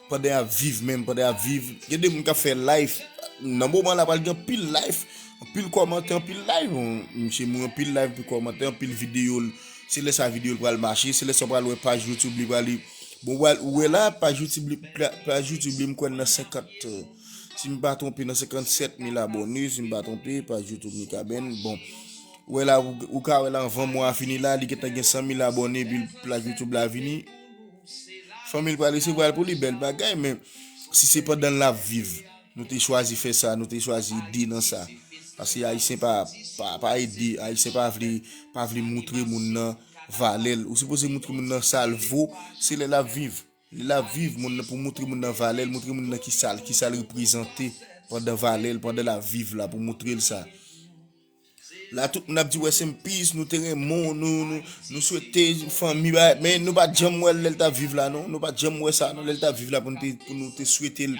pandan y ap viv menm, pandan y ap viv. Gen de moun k ap fè live. Nan moman la, pral gen anpil live, anpil kòmantè, anpil live. Bon, misye mouri anpil live, anpil kòmantè, anpil videyo l. Se lè sa videyo l pral mache, se lè sa w pral wè paj YouTube li pral. Bon, w al, ou wè la, paj YouTube li, pla-, paj YouTube li, m kwè l nan senkant, euh, si m pa twonpe, nan senkannsèt mil abòne, si m pa twonpe, paj YouTube Mikaben. Bon, ou wè la, ou, ou ka wè la, anvan mwa a fini la, li gentan gen san mil abòne, epi paj YouTube la vini. Fanmi l pral resevwa l pou li, bèl bagay, men si se pandan l ap viv, nou te chwazi fè sa, nou te chwazi ede nan sa. Paske Ayisyen pa, pa, pa ede, Ayisyen pa vle, pa vle moutre moun nan valè l. Ou sipoze moutre moun nan sa l vo, se lè l ap viv. Lè l ap viv, moun nan, pou moutre moun nan valè l, moutre moun nan kisa l, kisa l reprezante pandan valè l, pandan l ap viv la, pou moutre l sa. La, tout moun ap di, "Rest in peace, nou te renmen w, nou, nou, nou swete fanmi, ba," men nou pa t janm wè l lè l t ap viv la, non. Nou pa t janm wè sa, non, lè l t ap viv la, pou nou te, pou nou te swete l,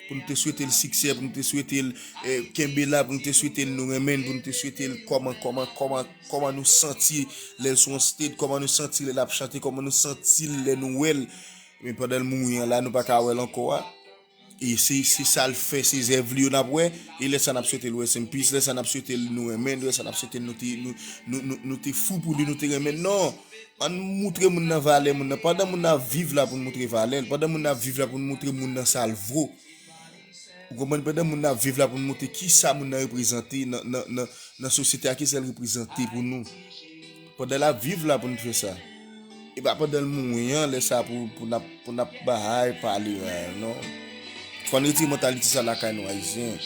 pou nou te swete l siksè, pou nou te swete l, eh, kenbe la, pou nou te swete l nou renmen l, pou nou te swete l kòman, kòman, kòman, kòman nou santi lè l sou yon stage, kòman nou santi lè l ap chante, kòman nou santi l lè nou wè l. Men pandan l mouri an la, nou pa ka wè l ankò a. E se, se sa l fè, se zèv li yo n ap wè. E lè sa n ap swete l rest in peace, lè sa n ap swete l nou renmen l, lè sa n ap swete l nou te, nou, nou, nou, nou te fou pou li, nou te renmen l. Non! Ann moutre moun nan valè moun nan. Pandan moun nan ap viv la pou n moutre valè l. Pandan moun nan ap viv la pou n moutre moun nan sa l vo. Ou konprann? Pandan moun nan ap viv la pou n moutre kisa moun nan reprezante nan, nan, nan, nan sosyete a, kisa l reprezante pou nou. Pandan l ap viv la pou n fè sa. E pa pandan l mouri an, lè sa pou, pou n ap, pou n ap bay, pale, eh, non. Fò n retire mantalite sa lakay nou, Ayisyen.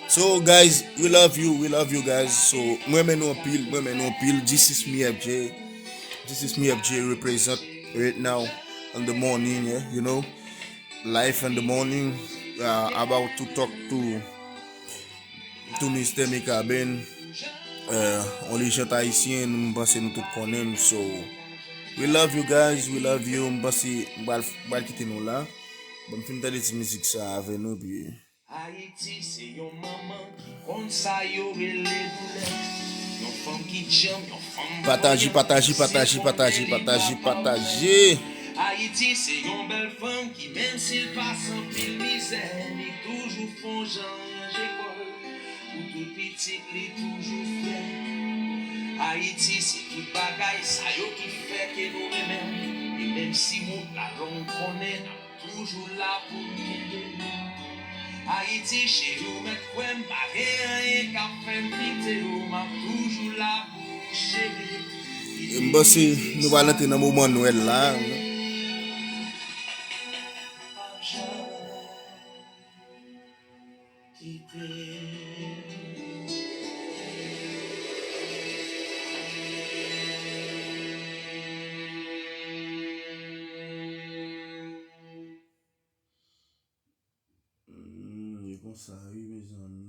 So, guys, we love you, we love you, guys. So, mwen renmen nou anpil, mwen renmen nou anpil. This is me, F J. This is me, F J, represent right now in the morning, yeah, you know. Live in the morning, uh, about to talk to to Mistè Mikaben, euh, yon lejand ayisyen, m panse nou tout konnen l, so, we love you guys, we love you, m panse m pral, m pral kite nou la. Bon, m fin tande ti mizik sa avè nou, pi Ayiti se yon manman ki konn sa yo rele doulè. Yon fanm ki djanm, yon fanm pataje, pataje, pataje, pataje, pataje, pataje. Ayiti se yon bèl fanm ki, menm si l pase anpil mizè, li toujou fè yon jan ranje kò l. Pou tout pitit li toujou fyè. Ayiti se tout bagay sa yo ki fè ke nou renmen. E menm si wout la long, konnen n ap toujou la pou n kenbe. Ayiti cheri, ou mèt kwè m, pa gen anyen k ap fè m kite w, m ap toujou la pou ou cheri. E m panse nou pral antre nan moman Nwèl la. Hmm, e konsa wi, mezanmi.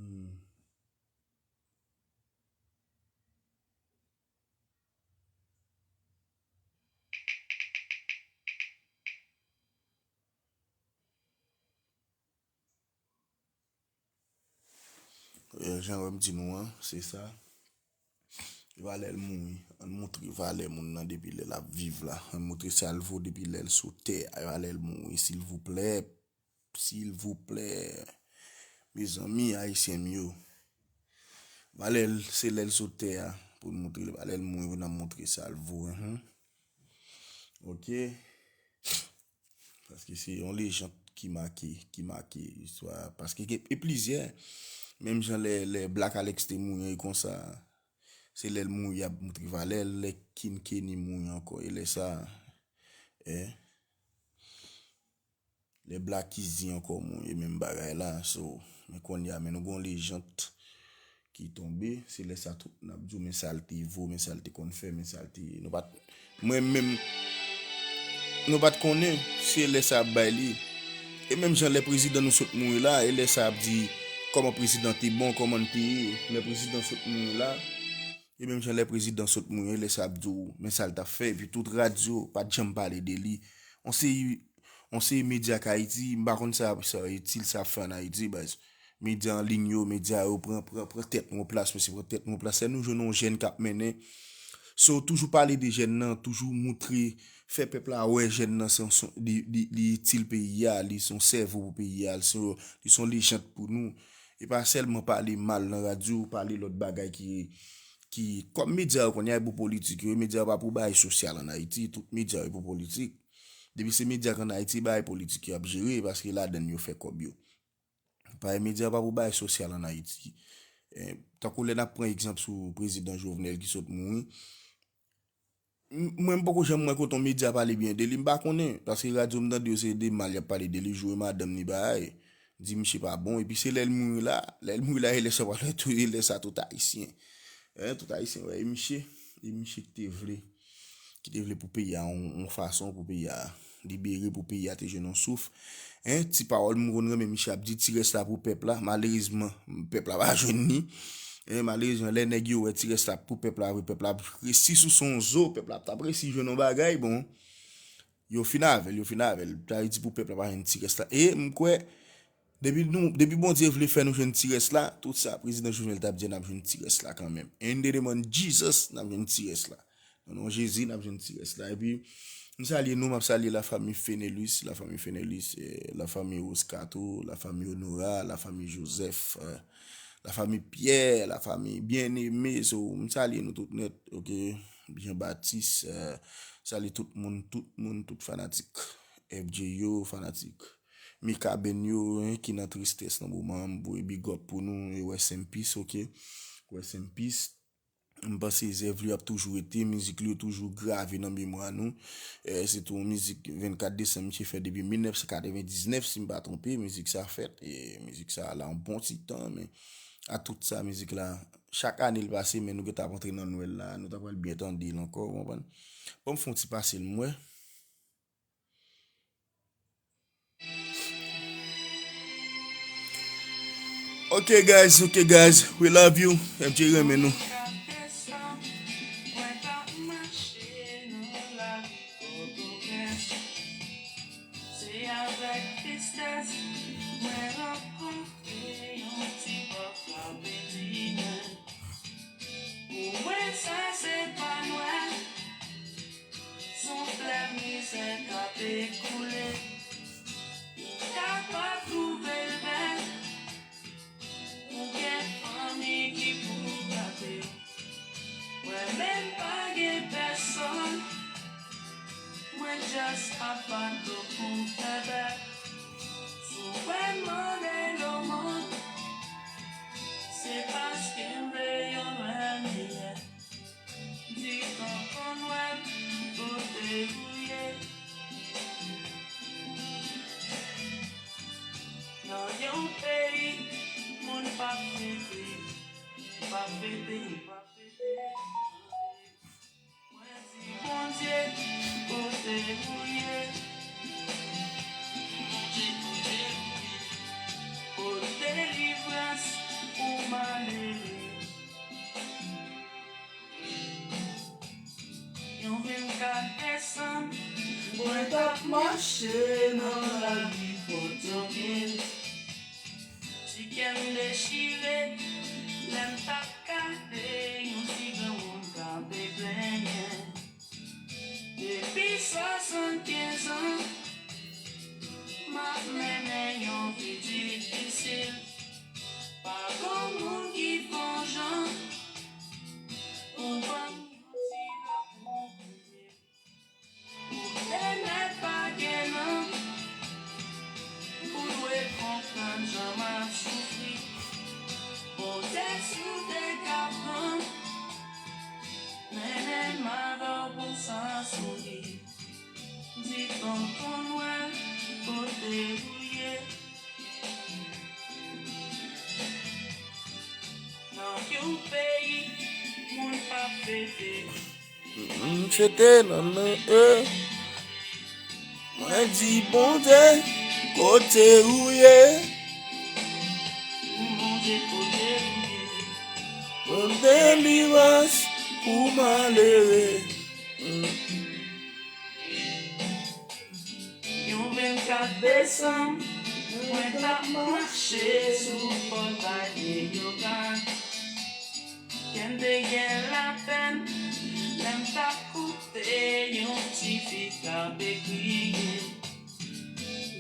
E, jan wè m di nou an, se sa. Valè l mouri. Ann montre valè moun nan depi lè l ap viv la. Ann montre sa l vo depi lè l sou tè a. Valè l mouri, silvouplè. Silvouplè. Mezanmi, ayisyen m yo. Valè l, se lè l sou tè a pou n montre l. Valè l mouri pou n ap montre sa l vo. Enhen. Ok. Paske se yon lejant ki make, ki make istwa. Paske gen, e plizyè, menm jan lè, lè Black Alex te mouri, e konsa, se lè l mouri, y ap montre valè l, lè King Kenny mouri ankò, e lè sa, e, lè Black Easy ankò mouri, e menm bagay la, so, men kounye a, men nou gen yon lejant ki tonbe, se lè sa tout n ap di w, men sa l te vo, men sa l te konn fè, men sa l te, nou pa t, mwen menm, nou pa t konnen, se lè sa ap bay li. E menm jan lè prezidan nou sot mouri la, e lè sa ap di, kòman prezidan te bon, kòman l te ye, lè prezidan sot mouri la, e menm jan lè prezidan sot mouri, e lè sa ap di w, men sa l t ap fè, epi tout radyo pa t janm pale de li. On seri, on seri medya k Ayiti, m pa konn sa, sa itil sa ap fè ann Ayiti, baz. Medya an liy yo, medya yo pran, pran, pran tèt nou plas, mesye, pran tèt nou plas. Lè nou jwenn yon jèn k ap mennen, so, toujou pale de jèn nan, toujou moutre, fè pèp la wè jèn nan se yon, se yon, li, li, li itil peyi a, li se yon sèvo pou peyi a, li se yon, li se yon lejant pou nou. E pa sèlman pale mal nan radyo, pale lòt bagay ki, ki, kòm medya yo kounye a, e pou politik yo, medya yo pa pou bagay sosyal ann Ayiti, tout medya yo e pou politik. Depi se medya k ann Ayiti, bagay politik yo ap jere, paske ladann yo fè kòb yo. Paske medya pa pou bagay sosyal ann Ayiti. E, tankou lè n ap pran egzanp sou prezidan Jovenel ki sot mouri, m, mwen m poko janm wè kote yon medya pale byen de li, m pa konnen, paske radyo m tande yo se de mal y ap pale de li, joure madanm li bagay, di misye pa bon, epi se lè l mouri la, lè l mouri la, e lè sa pral fè tou, e lè sa tout ayisyen. E, tout ayisyen wè, e misye, e misye ki te vle. Ki te vle pou peyi a yon, yon fason, pou peyi a libere, pou peyi a te jwenn yon souf. En, ti pawòl m konn renmen misye ap di, ti rès la pou pèp la. Malerezman, pèp la pa jwenn li. En, malerezman, lè nèg yo wè ti rès la pou pèp la vre, pèp la ap resi sou son zo, pèp la ap t ap resi jwenn yon bagay, bon. Yo fin avè l, yo fin avè l. Sa vle di pou pèp la pa jwenn ti rès la. E m kwè, depi nou, depi Bondye vle fè nou jwenn ti rès la, tout sa prezidan Jovenel t ap di a, n ap jwenn ti rès la kanmenm. In the name of Jesus, n ap jwenn ti rès la. Nan non Jezi, n ap jwenn ti rès la. Epi, m salye nou, m ap salye lafanmi Fenelus, lafanmi Fenelus, eh, lafanmi Rose Cato, lafanmi Honora, lafanmi Joseph, eh, lafanmi Pierre, lafanmi Bien-Aimé. So, m salye nou tout nèt, ok? Jean Baptiste, eh, salye tout moun, tout moun, tout fanatik F J yo, fanatik Mikaben yo, en, ki nan tristès nan moman an, m voye big up pou nou, e rest in peace, ok? Rest in peace. M panse zèv li ap toujou rete, mizik li yo toujou grave nan memwa nou. Eh, se tou yon mizik vennkat desanm misye fè depi mil nèf san katrevendiznèf, si m pa twonpe, mizik sa fèt, e mizik sa la yon bon ti tan, men a tout sa, mizik la, chak ane l pase, men nou gentan ap antre nan Nwèl la, nou ta pral byen tande l ankò, ou konprann? Ban m fè yon ti pase l, m wè. Ok, guys, ok, guys, we love you. F J renmen nou. Se avèk tristès mwen rankontre yon ti pòt frape di mwen. Pou mwen sa se pa Nwèl. Son flè mizè k ap ekoule. Ou ka pa twouve l bèl. Ou gen fanmi Pa fete, pa fete, pa fete. Mwen di Bondye, kote ou ye? Bondye, kote ou ye? Pote delivrans pou malere. Yon vennkat desanm, mwen t ap mache nan lari Pòtoprens. Ti kè m dechire, lè m t ap gade yon ti granmoun k ap plenyen. Depi swasannkenz an, m ap mennen yon vi difisil. Pa gon moun ki fè yon jan pou ban m yon ti repo. Ou te nèt pa gen non. Ou dwe konprann jan m ap soufri. Pote si w te ka pran. Mennen m avè w pou sa souri. Di tonton Nwèl kote ou ye. Nan yon peyi moun pa fete. M fete nan nan e. Mwen di Bondye, kote ou ye? Bondye, kote ou ye? Ban delivrans pou malere. Yon vennkat desanm, mwen t ap mache sou pòtay Leyogàn. Kè m te gen lapèn, lè m t ap koute yon ti fi k ap kriye.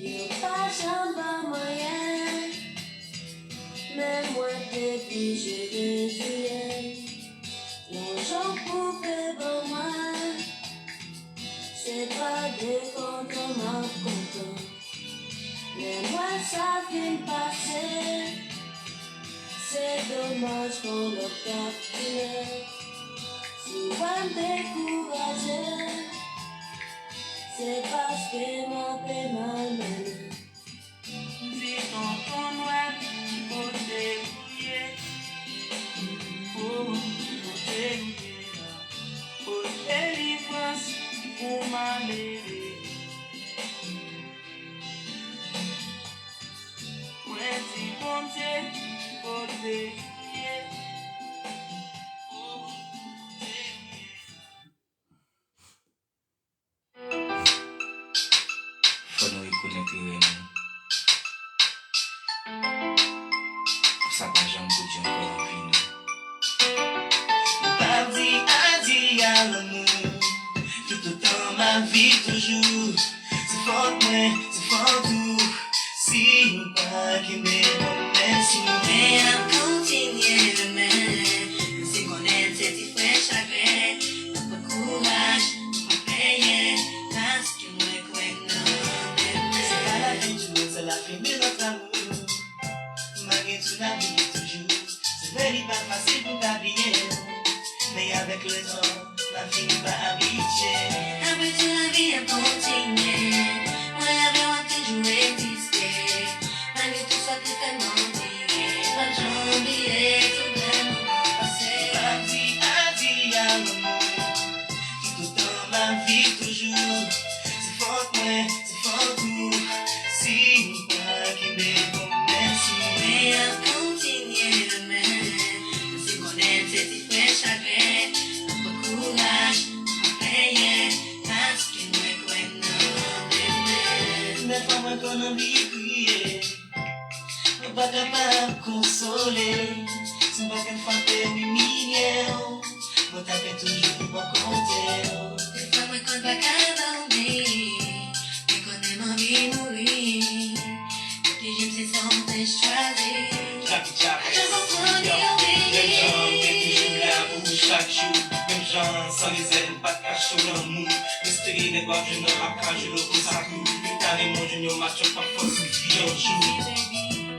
Yo pa janm ban m anyen, men mwen te blije reziyen. Yon jan koupe ban mwen, se pa de kontan m ap kontan. Lè m wè sa fin pase, se domaj pou lòt k ap tounen. Si w wè m dekouraje, se paske m ap mal mennen. Di tonton Nwèl kote ou ye. O, kote ou ye la. Pote delivrans pou malere. Mwen di Bondye, kote ou ye? O, kote ou ye? Fò nou rekonèt erè nou. Pou sa pa janm pwodui ankò nan vi nou. M p ap di adye a lanmou. Toutotan m ap viv toujou, se fòt mwen, se fòt ou. Si nou pa kenbe pwomès nou, mwen ap kontinye renmen. Menm si m konnen se ti frè chagren, m ap pran kouraj, m ap plenyen, paske mwen kwè nan renmen. Se pa lapenn tou, se lapenn de lòt lanmou. Malgre tou n ap bliye toujou. Se vre li pa fasil pou ta bliye, men avèk letan, n ap fini pa abitye. Apre tou lavi ap kontinye. Mwen avè w ap toujou egziste. Malgre tou sa te fè m anpil byen, m p ap janm bliye tout bèl moman pase. M p ap di adye a lanmou. Toutotan m ap viv toujou, se fòt mwen, se fòt ou. Si nou pa kenbe pwomès nou, mwen ap kontinye renmen. Menm si m konnen se ti frè chagren, m ap pran kouraj, m ap plenyen, paske mwen kwè nan renmen. Dèfwa mwen konn anvi kriye. Mwen pa kapab konsole. Si m pa t gen fòs pou m imilye w, mwen t ap gen toujou pou bò kote w. Dèfwa mwen konn pa ka dòmi, mwen konnen m anvi mouri. Pou ki je m se sa w te chwazi. Ajan konprann li obeyi. Menm jan m te toujou la pou ou chak jou. Menm jan san rezèv m pa t kache w lanmou. M espere nèg w ap jwenn nan ap ka jwenn w konsa tou. Li ta renmen w jwenn yon match, yon pa fòs, yon fi yon jou.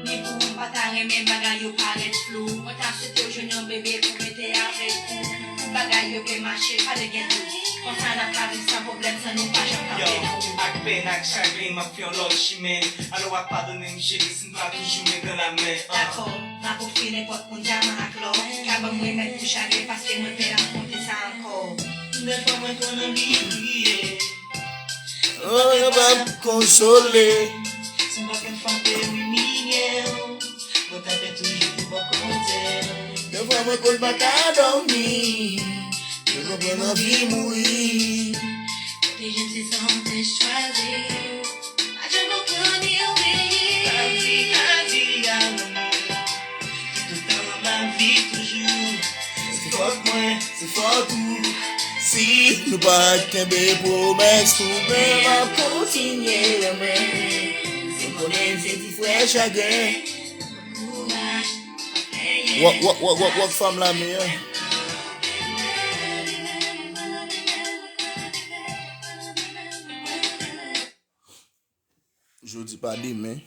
Ni pou ou m pa ta renmen bagay yo parèt flou. Mwen ta swete w jwenn yon bebe pou mete avèk ou. Pou bagay yo byen mache, pa de gen dout. Konsa n ap pa viv san pwoblèm, san nou pa janm kanpe pou ou. Ak pèn, ak chagren, m ap fè yon lòt chimen. Alò w ap padone m, cheri, si m pa toujou men nan lamen. Dakò, m ap ofri nenpòt moun dyaman ak lò ki ka ban m remèd pou chagren, paske mwen pè afwonte sa ankò. Dèfwa mwen konn anvi kriye. Oh, yo p ap konsole. Si m pa fè fanm pe imilye w, mwen kanpe toujou bò kote w. Dèfwa mwen konn pa ka dòmi. Mwen konprann anvi mouri. Te jwenn se sa w te chwazi. Pa janm konprann ni obeyi. Adi, adi a lanmou. Ki tout tan w ap viv toujou. Se fòt mwen, se fòt ou. Si nou pa kenbe pwomès nou, men m ap kontinye renmen. Se konnen se ti frè chagren. Wòk, wòk, wòk, wòk, wòk, fanm lame an. Jodi pa demen.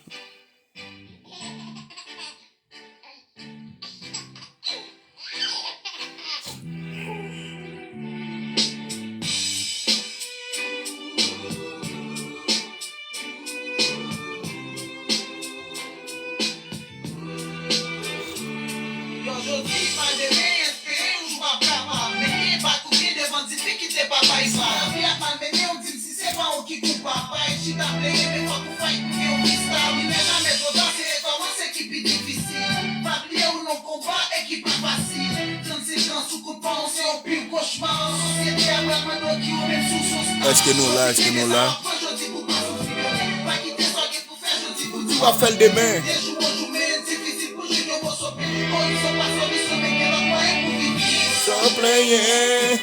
Yo, jodi pa demen, espere yon jou ap kapab, men pa kouri devan difikilte, papa, sa. Lavi ap malmennen w, di m si se pa ou ki koupab. Pa ret chita plede, men fòk ou fight pou gen yon fi stab. Li nè jamè twò ta, se rekòmanse ki pi difisil. Pa bliye ou nan konba e ki pa fasil. Trannsenk an sou kout pa w, se yon pil kochma. Sosyete a pral mande w ki ou menm si w se yon star. Èske nou la? Èske nou la? Pran jodi pou pa soufri demen. Pa kite sa w gen pou fè jodi pou di w ap fè l demen. De jou an jou, men difisil pou jwenn yon moso pen. Kondisyon pa solisyon, men gen lòt mwayen pou viv. San plenyen,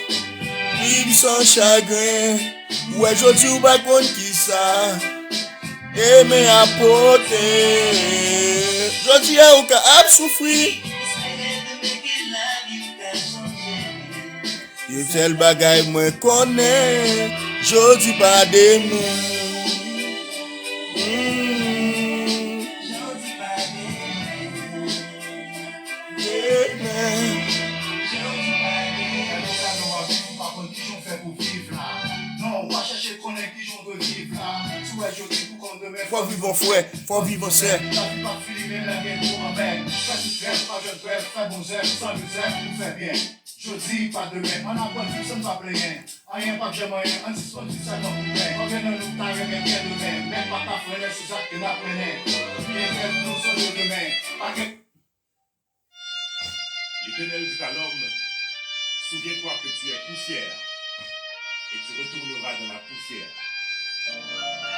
viv san chagren. Ou wè jodi ou pa konn kisa demen ap pote. Jodi a ou ka ap soufri. Yon sèl bagay mwen konnen, jodi pa demen. Hmm. Demen. Lè nou ka nan w ap viv, ou pa konn kijan w fè pou viv la. Non, w a chèche konnen kijan w dwe viv la. Si w wè jodi pou konn demen, fò w viv an frè, fò w viv an sè. Lavi p ap fini, men lè gen tou anmè. Fè tout grèv, pa jwenn grèv, fè bon zèv, san rezèv pou fè byen. Jodi pa demen, ann aprann viv san n pa plenyen. Anyen p ap janm anyen, ann sispann viv sa tankou pen. Konbyen nan nou ta renmen byen demen, men pa ta frennen sou zak ke n ap mennen. Bliye tèt nou, sonje demen. Pa gen L'Éternel dit à l'homme, souviens-toi que tu es poussière, et tu retourneras dans la poussière.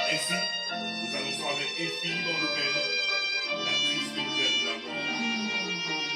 Ainsi, nous annonçons avec infiniment de peine la triste nouvelle de la mort.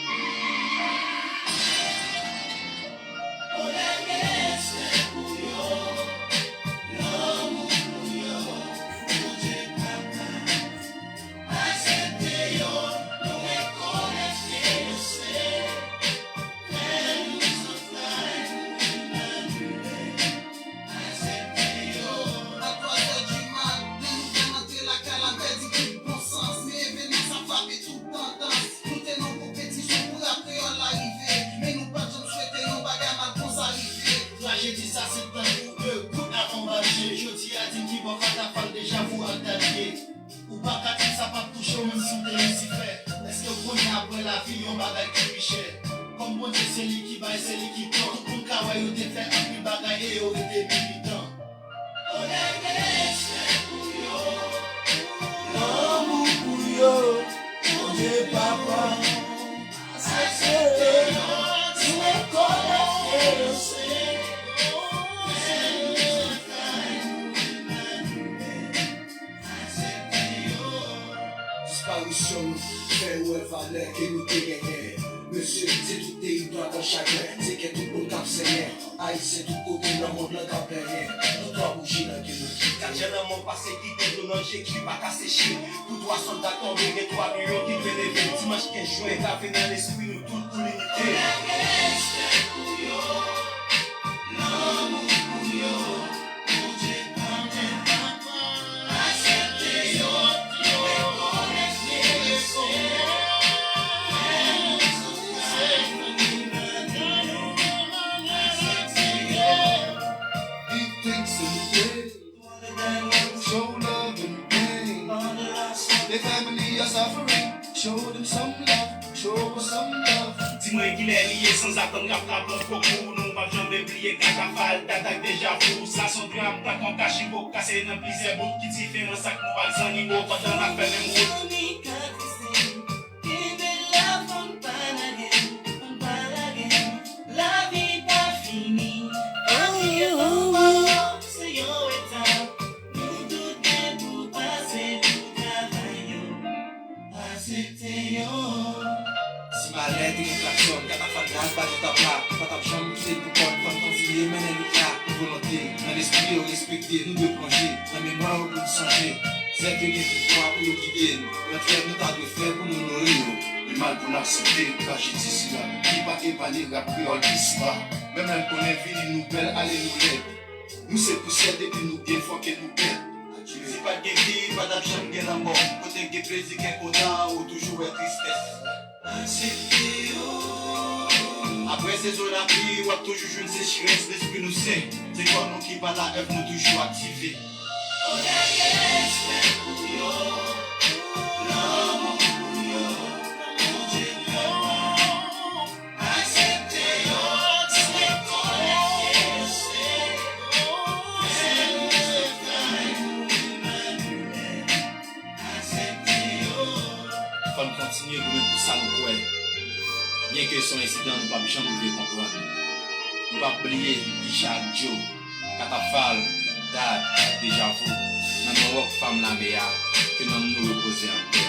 A twa zè di mat, lè nou fèk antre lakay la, m pèdi tout bon sans. Men evènman sa frape tout tandans. Nou te nan konpetisyon pou rap kreyòl la rive, men nou pa t janm swete yon bagay mal konsa rive. Trajedi sa se tankou de gout avan bat je. Jodi a di m ki bò katafal deja vou ak dat pye. Ou pa ka di sa p ap touche w menm si w te Lisifè. Èske w konnen apre lavi yon bagay ki pi chè? Kòm Bondye se li ki bay, se li ki pran. Tout moun ka wè yo te fè anpil bagay e yo rete militan. Lanmou pou yo, Bondye papa. Aksepte yo, nou rekonèt ke yo se. Disparisyon nou fè yo wè valè ke nou te genyen. Mesye, se tout teritwa k an chagren, se kè tout moun k ap senyen. Ayisyen tout kote nan mond lan k ap plenyen. Nou twa bouji nan ke nou kite. Kat jan lanmò pase kite dlo nan je ki pa ka seche. Pou twa sòlda k tonbe, gen twa milyon ki dwe leve. Dimanch kenz jen ka vin nan lespri nou tout pou linite. Respè pou yo, lanmou pou yo, Bondye pa menm pa pran. Aksepte yo, yo rekonèt ke yo se. Fè nou tout sa pou nou nan nou. Aksepte yo. Family are suffering. Show them some love. Show us some love. Di mwen kilè li ye, sanzatann rap la pran fo kou. Nou p ap janm bliye Katafal, Dad ak Dejavu. Sa se yon dram, tankou yon kachibo, kase nan plizyè bout. Ki diferans ak nou ak zannimo pandan n ap fè menm wout? Kenbe la, fò n pa lage, fò n pa lage. Lavi pa fini. Lavi se yon etap. Nou tout gen pou pase pou travay yo. Aksepte yo. Si malè te gen klaksòn, Katafal Dad pa t ap la. Nou pa t ap janm kite l pou kòn. Fò n kontinye mennen lit la. Yon volonte nan lespri yo respekte. Nou dwe plonje nan memwa yo pou n sonje. Zèv yo gen pouvwa pou yo gide n. Yon trèv nou ta dwe fè pou nou onore yo. Li mal pou n aksepte trajedi sila ki pa epanye rap kreyòl isi ba. Menm lè n konnen vi nou bèl, ale nou lèd. Nou se pousyè, depi nou gen fò ke nou pèd. Si pa t gen vi, pa t ap janm gen lanmò. Kote gen plezi, kè kontan, ou toujou wè tristès. Aksepte yo. Apre sezon lapli, w ap toujou jwenn sechrès. Lespri nou sen, se kò nou ki pa la, èv nou toujou aktive. Odè gen respè pou yo, lanmou pou yo, Bondye pè pa aksepte yo, se kolèk yo se. Fè nou travay pou Imaniyèl. Fò n kontinye goumen pou sa nou kwè. Byenke se yon ensidan nou p ap janm rive konprann. Nou p ap bliye Icha ak Djo, Katafal, Dad ak Dejavu, nan non Rockfam lame a, ke nanm nou repoze anpè.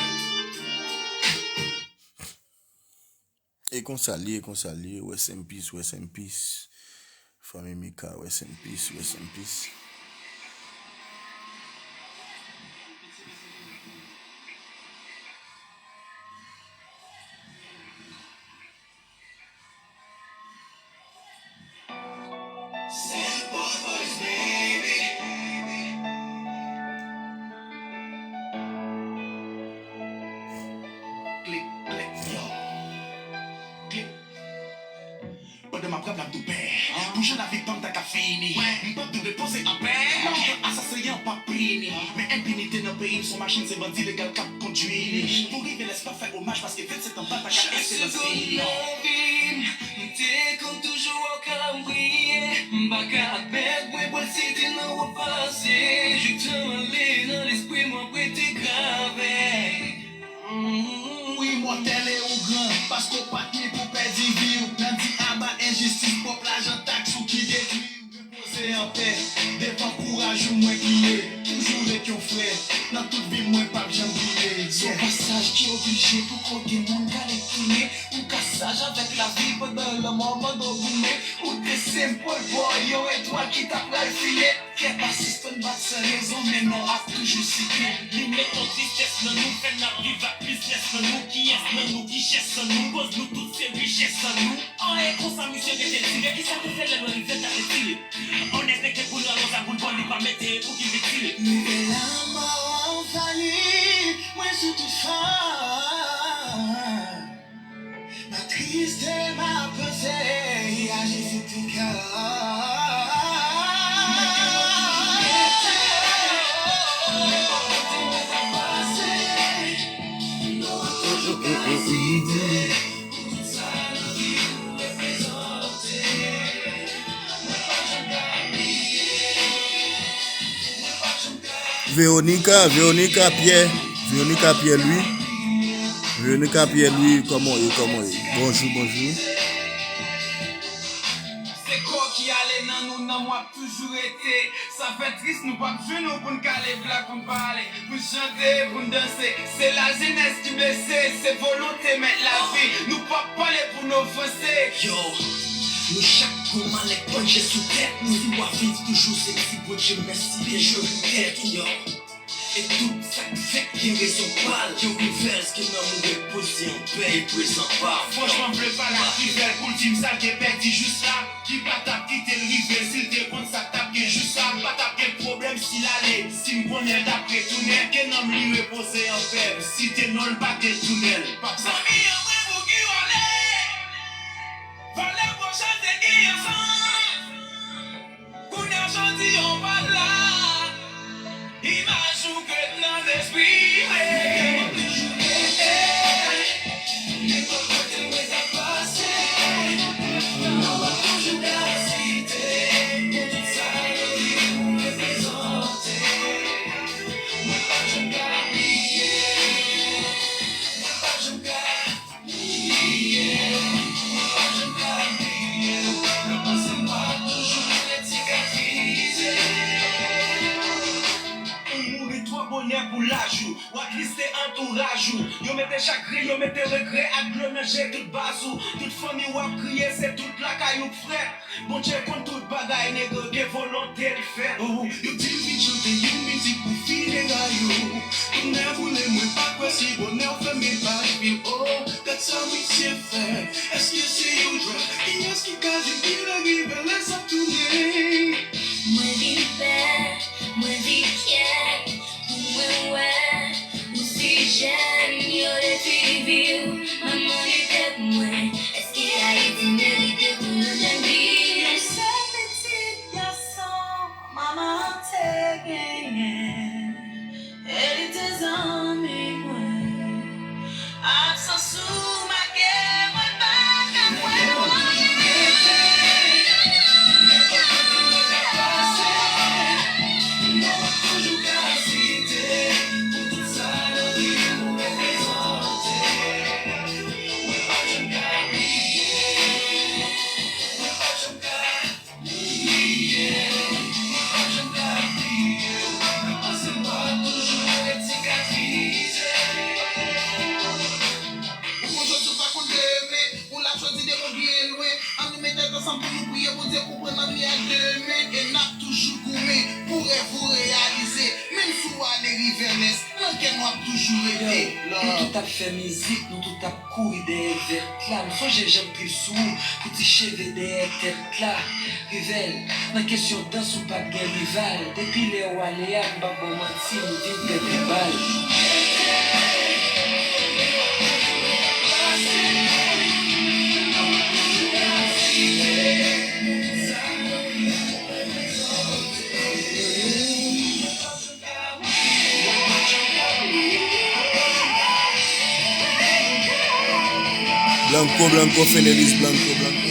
E konsa l ye, e konsa l ye. Rest in peace, rest in peace. Fanmi Mika, rest in peace, rest in peace. Klik, klik, yo. Klik. Pandan m ap rap la, m tou pè pou jan lavi pa m ta ka fini. M p ap dwe repoze anpè. Kite asasen an p ap pini. Men enpinite nan peyi m, se yon machin, se bandi legal k ap kondui li. Pou rive lè s pa fè omaj, paske vennsèt an pa ta ka esperans fini, non. M te konn toujou wè w ka priye. M pa ka admèt mwen pral site nan wout pase. Jouk tan m ale nan lespri m, w ap rete grave. Ou imòtèl e ou gran, paske w pa t ni pou pèdi vi w. Nan di aba enjistis, pwòp lajan taks ou ki detwi w. Repoze anpè, devan kouraj ou mwen kriye. Toujou ret yon frè, nan tout vi m mwen p ap janm bliye. Se yon pasaj ki oblije, poko gen moun k ale tounen. Ou ka saj avèk lavi pandan lanmò mande w goumen. Ou te senbòl bò yon etwal ki ta pral file. Kè pa sispann bat san rezon, men non ap toujou site. Li met yon tristès nan nou, fè n ap viv ak plis strès nan nou. Kiyès nan nou ki chèf san nou? Koz nou tout se richès san nou. An e konsa misye rete tire. Kisa te fè lè lwen rivyè ta retire? Onèt nèg ke pou l rale yon zam pou l ba w, li pa mete pou ki l retire. Rive lanmò anvayi mwen sou tout fòm. M ap triste, m ap panse a Jezi tou ka. Veronica, Veronica Pierre, Veronica Pierre Louis, Veronica Pierre Louis, kòman w ye, kòman w ye? Bonjou, bonjou. Se kò ki ale nan nou, nan mwen ap toujou rete. Sa fè tris, nou p ap jwenn nou pou n kale blak, pou n pale, pou n chante, pou n danse. Se lajenès ki blese, se volonte mèt lavi. Nou p ap pale pou n ofanse. Yo, nou chak gon malèt panje sou tèt nou. Si w ap viv toujou, se di Bondye mèsi, byen jwe pou tèt ou, yo. E tout sa k fèt gen rezon pa l. Yon rivèl ke nanm ou repoze anpè e prezan pa m. Franchman, m vle pale ak rivèl pou l di m sa l te pèdi jous la. Ki pa t ap kite l rive si l te konn sa k t ap gen jous la. Pa t ap gen pwoblèm si l ale, si m konnen l t ap retounen. Ke nanm li repoze anpè, m site non l, pa detounen l. Zanmi an mwen, pou ki w ale? Valè pwochen te gen ansanm. Kounye a jodi an pa la. Imaj ou k ret nan lespri. Laj ou, w ap liste antouraj ou. Yo mete chagren, yo mete regrè ak dlo nan je tout baz ou. Tout fanmi w ap kriye, se tout lakay ou k frèt. Bondye konn tout bagay, nèg, gen volonte l fèt. Oh, yo di m vin chante yon mizik pou fineray ou. Tonè boule, mwen pa kwè si bonè w fè m epayi. Oh, gad sa misye fè. Èske se yon drug? Kiyès ki ka di kilè Rivèlès ap tounen? Mwen vin pè, mwen vin kyèt, pou mwen wè ou si jèn, yo detwi vi w, mwen mande tèt mwen, èske Ayiti merite pou nou jèn viv? Yon sèl pitit gason manman an te genyen, e li te zanmi mwen. Absans ou make mwen pa ka kwè. Ou konn jodi, ou pa konn demen. Ou la jodi, demen w byen lwen. Ann nou met tèt ansanm pou nou priye Bondye konprann ann li ak demen. E n ap toujou goumen pou rèv ou reyalize. Menm si w ale Rivèlès, nan kè nou ap toujou rete. Yo, nou tout ap fè mizik, nou tout ap kouri dèyè vèt la. M sonje jan m trip sou ou pou ti cheve dèyè tèt la. Rivèl, nan kesyon dans ou p ap gen rival. Depi lè w ale a, m p ap ba w manti, m vin pèpè bal. Blanco, Blanco, Fenelis, Blanco, Blanco.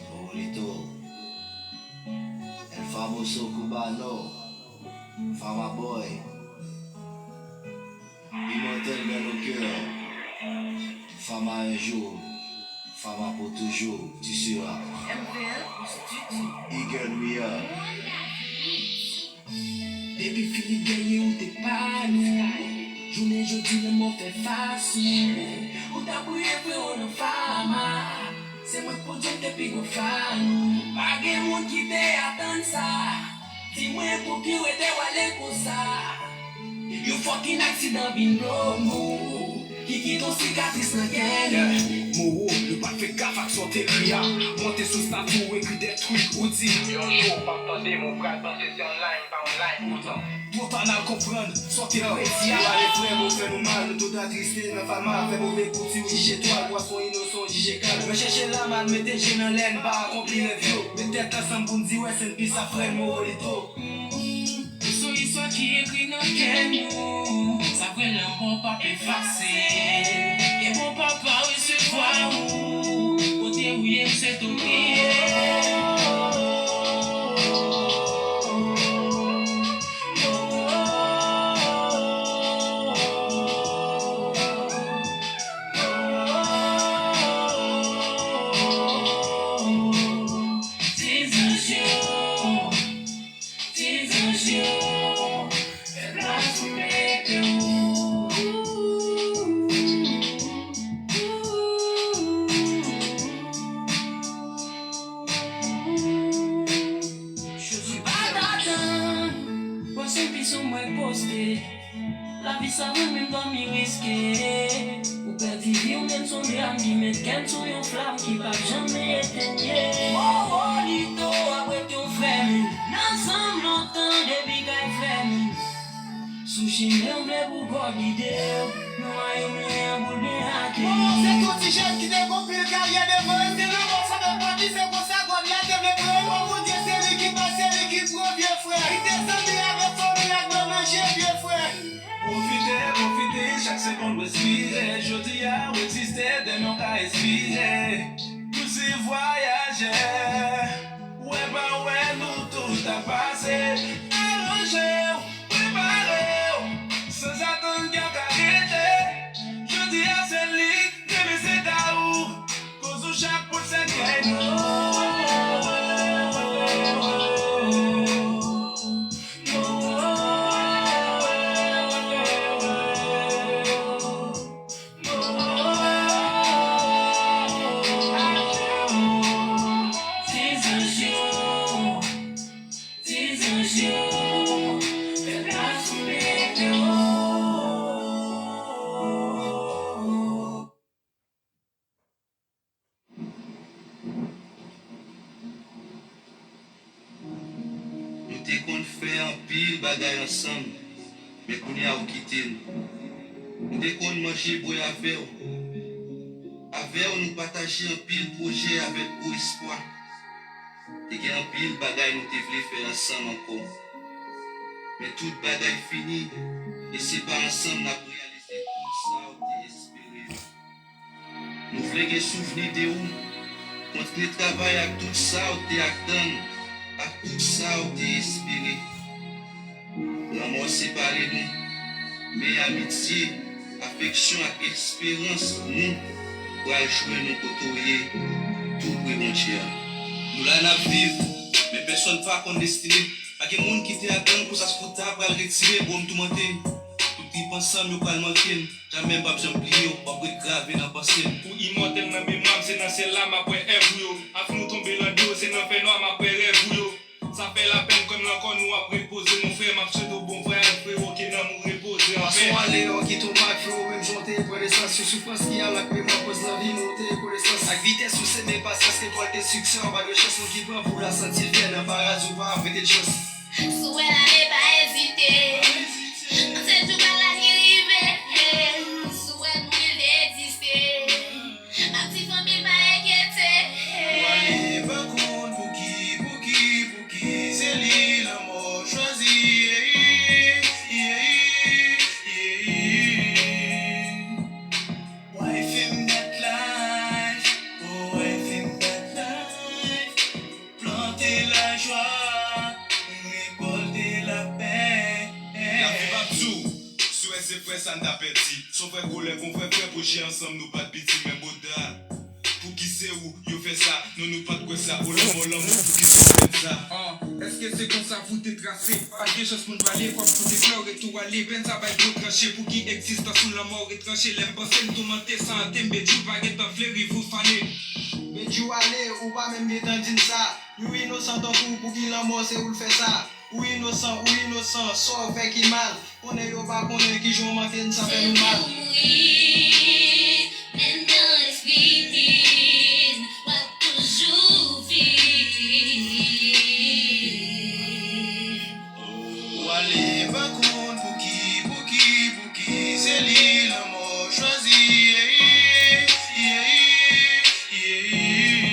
Abuelito, el famoso cubano, Fama Boy, immortel dans nos cœurs, Fama un jour, Fama pour toujours, tu seras. M V L Studio. Eagle Louis. Depi Filip genyen ou te pa nou. Jounen jodi lanmò fè fas ou. Ou ta priye frewo nan Fama. Se mwen k podyòm te pi gwo fan ou. Pa gen moun ki te atann sa. Di mwen pouki w rete w ale konsa. Yon fucking aksidan vin blow mou. Ki kite yon sikatris nan kè nou. Moro, nou pa t fè gaf ak sa w te ekri a. Monte sou stati w ekri de tweet ou di. Yon jou w p ap tande m, ou pral panse se online, pa online poutan. Twò ta n al konprann sa w te predi a. Yo ale frè m, ou fè nou mal, nou tout atriste nan Fama. Fè move pou ti w jije twal, pwason inosan w jije kal. Mwen chèche la, m al mete je nan lè n pa akonpli rèv yo. Met tèt ansanm pou n di wè se n pi sa frè n Morolito. Nou se yon istwa ki ekri nan kè nou. Sa vre lanmò p ap efase. Ke Bon Papa resevwa ou. Kote ou ye, m swete w priye. Ti zanj yo. Ti zanj yo, fè plas pou mete w. Jodi pa t atann, pase pi sou mwen poste. Lavi sa mwen menm dòmi riske. Ou pèdi vi w, men m sonje a m ki met kè m sou yon flam ki p ap janm etenn. Morolito ap ret yon frè m. Nan zanm lontan depi kay frè m. Sou chimen w vle pou Gòd gide w. Nan wayòm li an boul byen ake. Moro se yon ti jèn ki te gen anpil karyè devan l. Se nan bò sa nan pati se konsa Gòd la te vle pran l. Bon Bondye se li ki bay, se li ki pran vye frè. Kite zanmi avèk fanmi ak bò manje vye frè. Pwofite, pwofite, chak segonn w respire. Jodi a w egziste, demen w ka espire. Nou te konn fè anpil bagay ansanm, men kounye a ou kite n. Nou te konn manje bwè avè w. Avè w, nou pataje anpil pwojè avèk gwo espwa. Te gen anpil bagay nou te vle fè ansanm ankò. Men tout bagay fini, e se pa ansanm n ap reyalize tout sa w te espere. Nou vle gen souvni de ou, kontinye travay ak tout sa w te atann, ak tout sa w te espere. Lanmò separe nou, men amitye, afeksyon ak esperans nou pral jwenn nou kote w ye, tou pre Bondye a. Nou la n ap viv, men pèsonn pa konn destine. Pa gen moun ki te atann konsyans pou ta pral retire, bro, m toumante. Tout trip ansanm yo pral manke n. Jamè m p ap janm bliye w, w ap ret grave nan panse m. Ou imòtèl nan memwa m, se nan syèl la m ap wè èv ou yo. Avni w tonbe nan dlo, se nan fènwa m ap wè rèv ou yo. Sa fè lapenn kè m nan kò nou ap repoze. Mon frè, m ap swete w bon vwayaj, frewo, ke nanm ou repoze an pè. Pase w ale, w kite w mak, frewo, menm jan w te pran nesans. Yon soufrans ki al ak memwa, koz nan vi m ou te konesans. Ak vitès ou seme pasyans, rekòlte siksè, anba de chans nou ki pran pou la santi l fè nan paraz ou pa ap rete l chans. Si w wè l ale, pa ezite. Panse jou pa la ki rive. Si w wè nou, il egziste. Ak ti fanmi l pa enkyete. Ou ale pa konn pouki, pouki, pouki se li lanmò chwazi. Yeah, yeah, yeah, yeah. Why film that life? Oh, why film that life? Plante lajwa, rekòlte lapè. Lavi p ap di w, si w wè se frè sa n ta pèdi. Se yon frè kolè, gon frè frè, pwojè ansanm nou pa t piti, men boda. Pouki se ou yo fè sa? Non, nou pa t kwè sa. O lanmò, lanmò, pouki se w fè n sa? Ah, èske se konsa pou te trase? Pa t gen chans moun pale, kòm pou te klore tou ale. Pèn sa bay gwo tranche, pouki egzistans ou lanmò retranche? Lè m panse m toumante, san ante m, bedjou pa gentan fleri, vou fane. Bedjou ale, ou pa menm gentan di n sa. Yon inosan tankou w, pouki lanmò se ou l fè sa? Ou inosan, ou inosan, sa w fè ki mal? Konnen yo pa konnen kijan w manke n, sa fè nou mal. Se pou mouri, men nan lespri m, w ap toujou viv. Ou ale pa konn pouki, pouki, pouki se li lanmò chwazi. Yeah, yeah, yeah, yeah.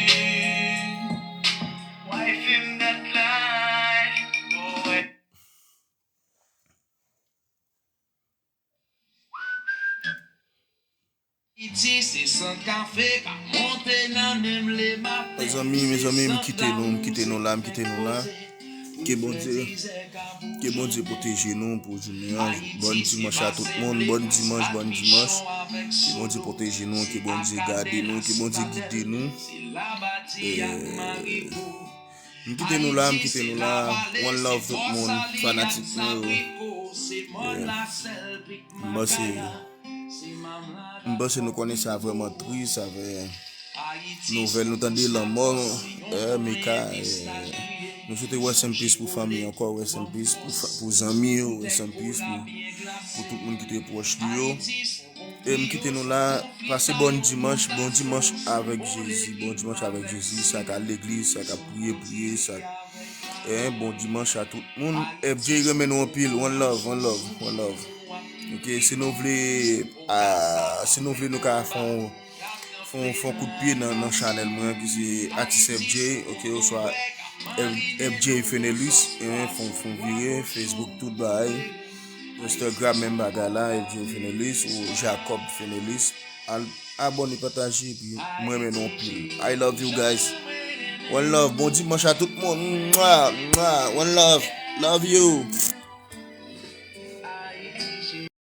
Why film that life? Oh, why? Iti se san kafe k ap monte nan menm le maten. Mezanmi, mezanmi, m kite nou, m kite nou la, m kite nou la. Ke Bondye, ke Bondye pwoteje nou pou jounen an. Bòn dimanch a tout moun, bòn dimanch, bòn dimanch. Ke Bondye pwoteje nou, ke Bondye gade nou, ke Bondye gide nou. E, m kite nou la, m kite nou la. One love tout moun, fanatik mwen yo. E, m panse M panse nou konnen sa vrèman tris avè nouvèl nou tande lanmò, eh, Mika, eh, nou swete rest in peace pou fanmi ankò, rest in peace pou fa-, pou zanmi yo, rest in peace pou, pou tout moun ki te pwòch li yo. E m kite nou la, pase bòn dimanch, bon dimanch avèk Jezi, bon dimanch avèk Jezi, sa k al legliz, sa k ap priye, priye, sa, eh, bon dimanch a tout moun. F J renmen nou anpil, one love, one love, one love. Ok, si nou vle, ah, si nou vle nou ka fè yon, fè yon, fè yon kout pye nan, nan chanèl mwen ki se Atis F J, ok, oswa F-, F J Fenelus, eh, fè yon, fè yon vire, Facebook, tout bagay. Instagram, menm bagay la, F J Fenelus ou Jacob Fenelus. Al abòne, pataje, epi mwen renmen nou anpil. I love you guys. One love, bon dimanch a tout moun. Mwa, mwa, one love. Love you.